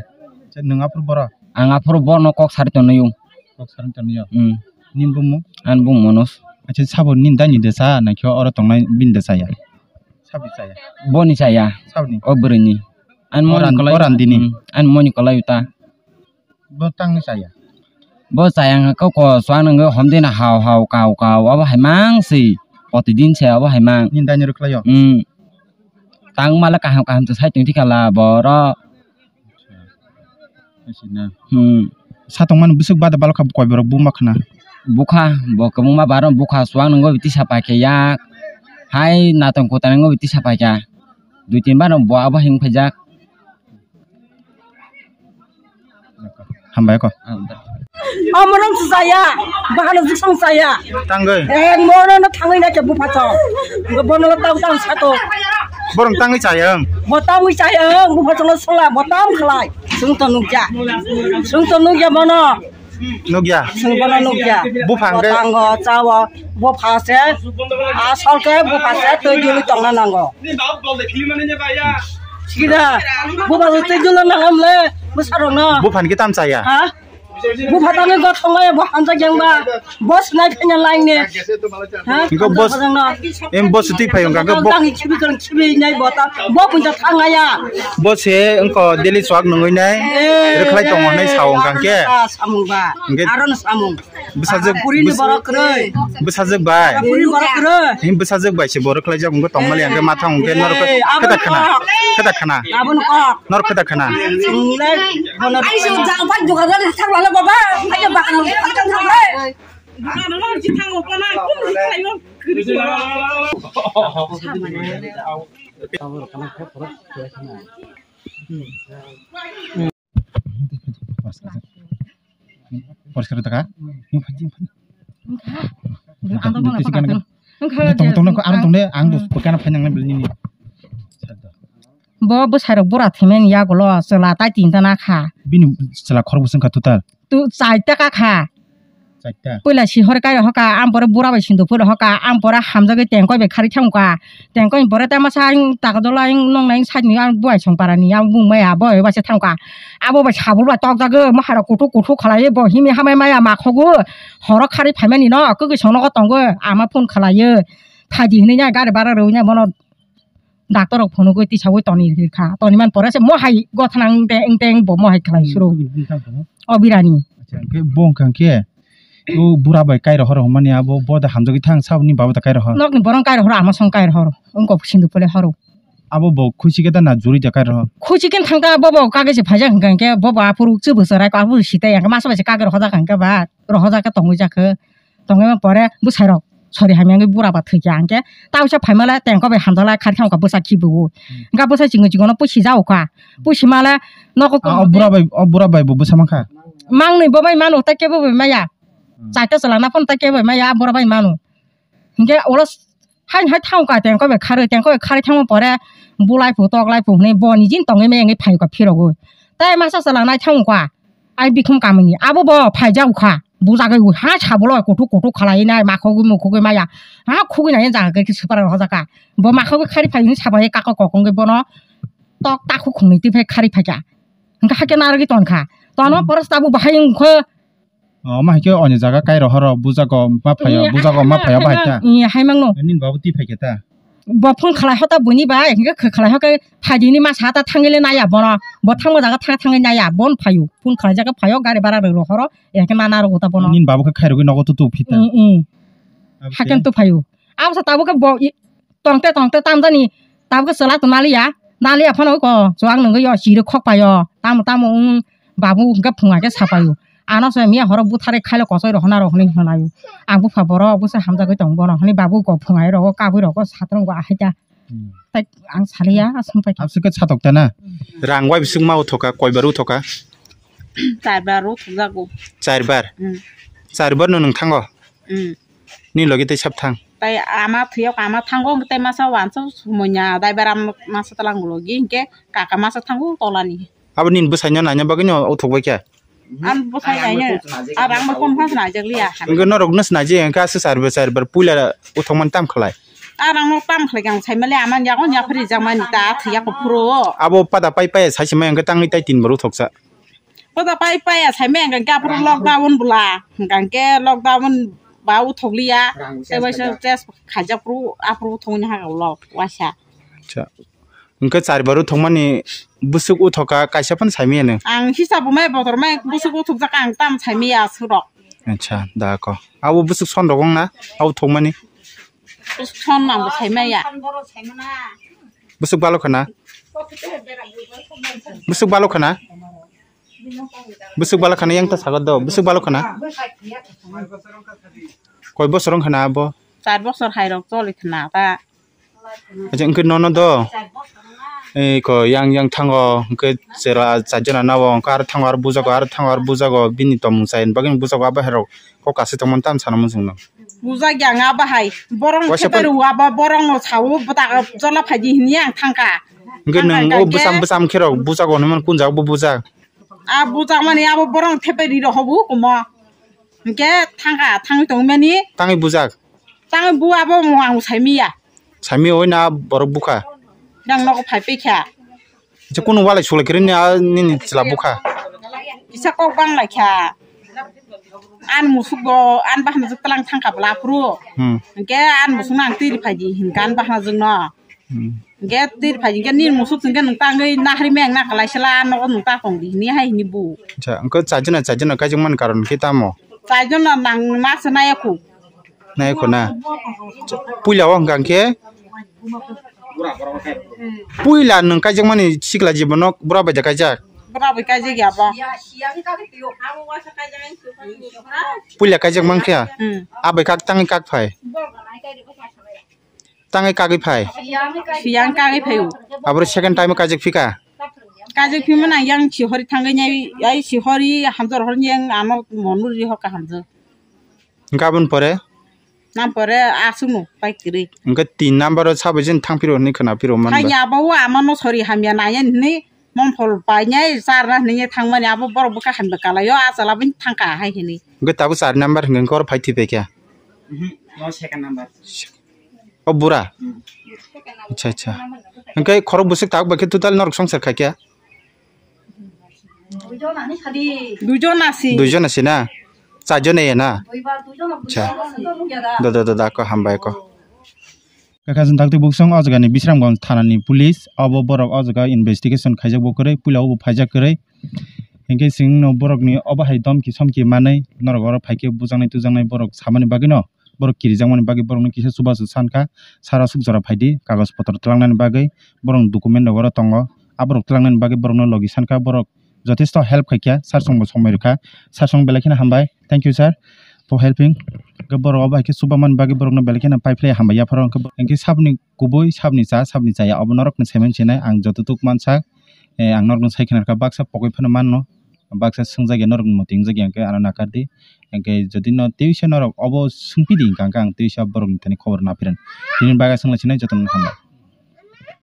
Acha, nwng aphuru boro? Ang aphuru bono kok sari tonwi o. Kok sari tonwi o? Mm. Nini bumung? Ani bumung Manoj. Acha, sabo nini daini de cha, nakhe oro tongnai bini de chaya? Saboni chaya? Boni chaya. Saboni? O bwrwini. Ani o moni ran-, kolai o randini? Mm, ani moni kolai uta. Bo tangwi chaya? Bo chaya wngkha kok ko chuak nungwi homdeno hao hao kao kao abo hai mang se. Protidin se abo hai mang. Nini daini rwkhlai o? Hmm. Tang mala kaham kaham se sai tong thikhala boro. Hmm. Satong mani bwswk bada balokha koi borok buma khna? Bukha bo kwbangma baro bukha chuak nungwi tisa paikha yak. Hai natong kwtai nungwi tisa paikha. Dui tin bar bo abo hing phaijak. Hambai ko. Amorong chaya, bahano jisong chaya. Tangwi. Eh, mono no thangwi na ke bupha chong. Bono lo tang tang sato. Borong tangwi chaya. Bo tangwi chaya, bupha chong sola, bo tang khlai. Sung to nukya. Sung to nukya bono. Nukya. Sung bono nukya. Bupha hwnkhe? Bo tango, chawo. Bupha se, asol khe bupha se twi dili tongna nango. Sida, bupha se twi dili nango mle, bwsarokno. Bupha ni khe tam chaya? Ha? Bupha tangwi go thongmaya bo hamjak yang ba. Bo sinai phainya lain ni. Ha? Hwnkhe bo, em bo sitwi phai hwnkha hwnkhe bo. Tangwi khibi kwrwng khibi nai bo ta. Bo punja thangaya. Bo se wngkha daily chuak nungwi nai. Eh, rwkhlai tongo nai sao hwnkha hwnkhe. Samung ba. Hwnkhe aro no samung. Bwsajwk, puri ni bwsa-, borok kwrwi. Bwsajwk bai. Puri ni borok kwrwi. Him bwsajwk bai se borok khlaijak wngkhe tongmali hwnkhe mathang hwnkhe norok eh, khe da khna. Khe da khna. Aboni kok. Norok khe da khna. Ai se jang pai jugar jani thang lala baba. Ai bakal thang thang le. Bakal no ji thang o kana kun ji thang yo. Poriskar taka. Ini phaji, phaji. Ang tong tong, ang tong tong, ang tong tong, ang tong tong, ang tong tong, ang tong tong. Bo bwsai rok bura thwimani yagulo chwla tai tinta na kha. Bini chwla khorokbwswk wngkha total? Tu chaita ka kha. Chaita. Puila si hor kai rohoka, am pore bura bai sindu phul rohoka, am pore hamjagwi tengkoi bai khari thangka. Tengkoi pore ta masa ang taka dola ang nong nang side ni ang buai song para ni ang bung maya boy bai se thangka. Abo bai sabul bai tok jago, mahara kuthuk kuthuk khalai bo himi hamai maya makhogo. Horo khari phaimani no, kwkwi song nogo tongo, ama phone khalai. Phaidi hinwi nya gari bara rwi nya bono. Doctor rok phunugwi tisaui toni rikha. Toni man pore se mohai gothanang teng teng bo mohai khlai suru. Bini tang tong? O birani. Acha, hwnkhe bo hwnkha hwnkhe, o bura bai kairo horo hwnmani abo bo da hamjagwi thang, saboni babo da kairo hor? Nokni borong kairo horo, ama song kairo horo. Wngkok sindu pole horo. Abo bo khuichi khe da na juri da kairo hor? Khuichi khe thang ta bo bo kage se phaijak hwnkha hwnkhe bo bo aphuru chwbwswrai ko aphuru sitai hwnkhe masa bai se kage rohojak hwnkhe ba rohojak khe tongwi jak khe. Tongwi pore bwsai rok sori hamya wngwi bura ba thwikya hwnkhe ta usa phaima le tengkho bai hamjak lai khari thangkha bwsa khibiwi. Hwnkhe bwsai chikon chikon no pusi ja ukha. Pusi ma le nogo. Ah, o bura bai, o bura bai bo bwsa mankha? Mangnwi bo bai mano, tei kebo bai maya. Hmm. Chaita chwla na phone tei kebo bai maya, bura bai mano. Hwnkhe ulo hain hai thangkha tengkho bai kharwi, tengkho bai kharwi thangma pore bulai phu tok lai phu hwnwi bo nijin tongwi maya wngwi phaikha phirogwi. Tei masa chwla nai thangkha. Ai bikhum kamini abo bo phaijak kha, bujagwi ha sabulo kuthuk kuthuk khalai nai, makhogwi mukhogwi maya, ha khugwi nai jaga khe swpara rohorjak kha. Bo makhogwi khari phai hwnwi sabai kako kokong khe bono tok takhuk khungni twi phai khari phaikha. Hwnkhe hakhe narwgwi tonkha. Tono pore tabuk bahai wngkhe. O ma hai khe oni jaga kai rohoro bujago ma phaio, bujago ma phaio bahai ta. Iya, hai mangno. Nini babu twi phaikhe ta. Bo phone khlai hota buini bai, hingke khe khlai hoke phaidi ni masa ta thangile naya bono. Bo thangma jaga thang thangwi naya, bon phaio. Phone khlai jaga phaio, gari bara rw rohoro, ya ke nana rw ta bono. Nini babu khe khairogwi nogo tutu phita. Mm, mm. Haken tu phaio. Abo sa tabuk khe bo i, tongte tongte tamjani, tabuk khe chwla tu naliya, naliya phano ko, chuwak nungwi yo, chirwk khok phaio. Tamo tamo wng, babu hingke phunga khe sapaio. Ano se miya horo butharwi khailo kochoi rohona rohonwi hwnlaio. Ang bupha borok bwsa hamjagwi tong bono hwnwi babu kok phungai rogo kabwi rogo satrong bo ahai ta. Hmm. Tai ang saliya aswng pai. Aswk khe satok ta na? Hmm. Rang wai bising ma uthoka, koi bar uthoka? Char bar uthokjago. Char bar? Hmm. Char bar no nwng thango? Hmm. Ni logi tei sab thang? Tai ama thuyok ama thango, tai masa wansa sumonya, dai bar am masa talang logi, hingke kaka masa thango tolani. Abo nini bwsaino naina bagwino uthuk bai kha? Ang bwsai naina, a rang bai phone phano naijak liya. Hwnkhe norokno sinaijak, hwnkhe aswk char bar, char bar puila uthokmani tam khlai? A rangno tam khlai khe ang saimali, amani yago yapri jakmani ta thwiya kuphuru. Abo pada pai pai saisima hwnkhe tangwi tai tin bar uthoksa. Pada pai pai saimai hwnkhe aphuru lockdown bwla, hwnkhe lockdown ba uthokliya, tei bai se test khaijak phuru aphuru uthokni ha ulo waisa. Acha. Hwnkhe char bar uthokmani bwswk uthoka kaisa phano saimaya nw? Ang hisab bo mai botor mai bwswk uthokjak ang tam saimaya surok. Acha, da ko. Abo bwswk son rok wng na? Abo thokmani? Bwswk son ang bo saimaya. Bwswk balo khana? Bwswk balo khana? Bwswk balo khana yang ta sagat do. Bwswk balo khana? Koi bosor wng khana abo? Char bosor hai rok choli khana ta. Acha, wngkhe nono do? Ei ko yang yang thango, wngkhe chera char jona nabo, wngkhe aro thango, aro bujago, aro thango, aro bujago, bini tongmung chayani bagwi bujago, abo hai rok kok kasi tongmani tamo sana muchungno. Bujak yang abo hai, borok no thepai rw abo, borok no sao, bwtaka chola phaidi hini ang thangkha. Wngkhe nwng o bwcham bwcham khe rok bujago hinwi mano, kun jaga bo bujak? A bujak mani abo borok no thepai ri rw hobo kumo. Hwnkhe thangkha, thangwi tongmani. Tangwi bujak? Tangwi bu abo mo ang saimiya. Saimiya oi na borok bukha? Yang nogo phai paikha. Acha, kunu walai sulai kwrwini a nini chwla bukha? Kisa kok bang lai kha. An musuk bo, an bahna jwk tlang thang kha bwla aphuru. Hmm. Hwnkhe an musuk no ang twi rw phai di hwnkha an bahna jwk no. Hmm. Hwnkhe twi rw phai di hwnkhe nini musuk hwnkhe nwng tangwi nahri meng na kwlai sela nogo nwng ta tong di hini hai hini bu. Acha, wngkhe chajana, chajana kaijak mani karon khe tamo? Chajana nang ma se nai khu. Nai khu na? Puila o hwnkha hwnkhe? Puila nwng kaijakmani sikla jibono bura bai da kaijak? Bura bai kaijak ya bo. Puila kaijak mankhe? Hmm. Abai kak tangwi kak phai? Tangwi kagwi phai? Siyang kagwi phai o. Aboro second time o kaijak phika? Kaijak phima nang yang sihori thangwi nai, ai sihori hamjor hor yang ano monuri hor ka hamjor. Hwnkhe aboni pore? Nampore aswkno pai kwrwi. Hwnkhe tin number o sabai jin thang phiro hinwi khwna phiro man ba. Thangya abo o amano sori hamya naiya hinwi, mongphol painai charna hinwi thangmani abo borok bwkha hamya kalaio, achwla bini thangka hai hinwi. Hwnkhe tabuk char number hwnkhe hor phai thwi paikha. Mhm, no second number. O bura? Hmm. Acha, acha. Hwnkhe khorok bwswk tabuk bai khe total norok songchar khaikha? Duijon asi. Duijon asi na? Charjon ya na? Acha. Da, da, da, da, ko hambai ko. Kakasing dakti buksong o jaga ni Bisramganj thana ni police, abo borok o jaga investigation khaijak bo kwrwi, puila o bo phaijak kwrwi. Hinkhe chwng no borok ni obo hai domki somki manwi norok oro phaikhe bujaknai tujaknai borok samani bagwi no, borok kirijakmani bagwi borokno kisa chubachu sankha, sara suk jora phaidi kagoj potro twlangnani bagwi, borokni document rok oro tongo, aborok twlangnani bagwi borokno logi sankha, borok jotesto help khaikha, sir chwngbo somoi rwkha, sir chwng belai kheno hambai, thank you sir for helping. Hwnkhe borok obo hai khe chubamani bagwi borokno belai kheno paiphlai hambai yapharo, hwnkhe sabni kubui, sabni cha, sabni chaya obo norokno saiman sinai, ang jototuk mansa, eh, ang norokno sai khna rwkha, baksa pogwi phano manno. Baksa swngjak ya norok ni moti wngjak ya hwnkhe ano nakar di. Hwnkhe jodi no twisa norok obo swngpi di hwnkha hwnkhe ang twisa borok ni thani khobor naphiran. Tini bagwi swngla sinai jotono hambai.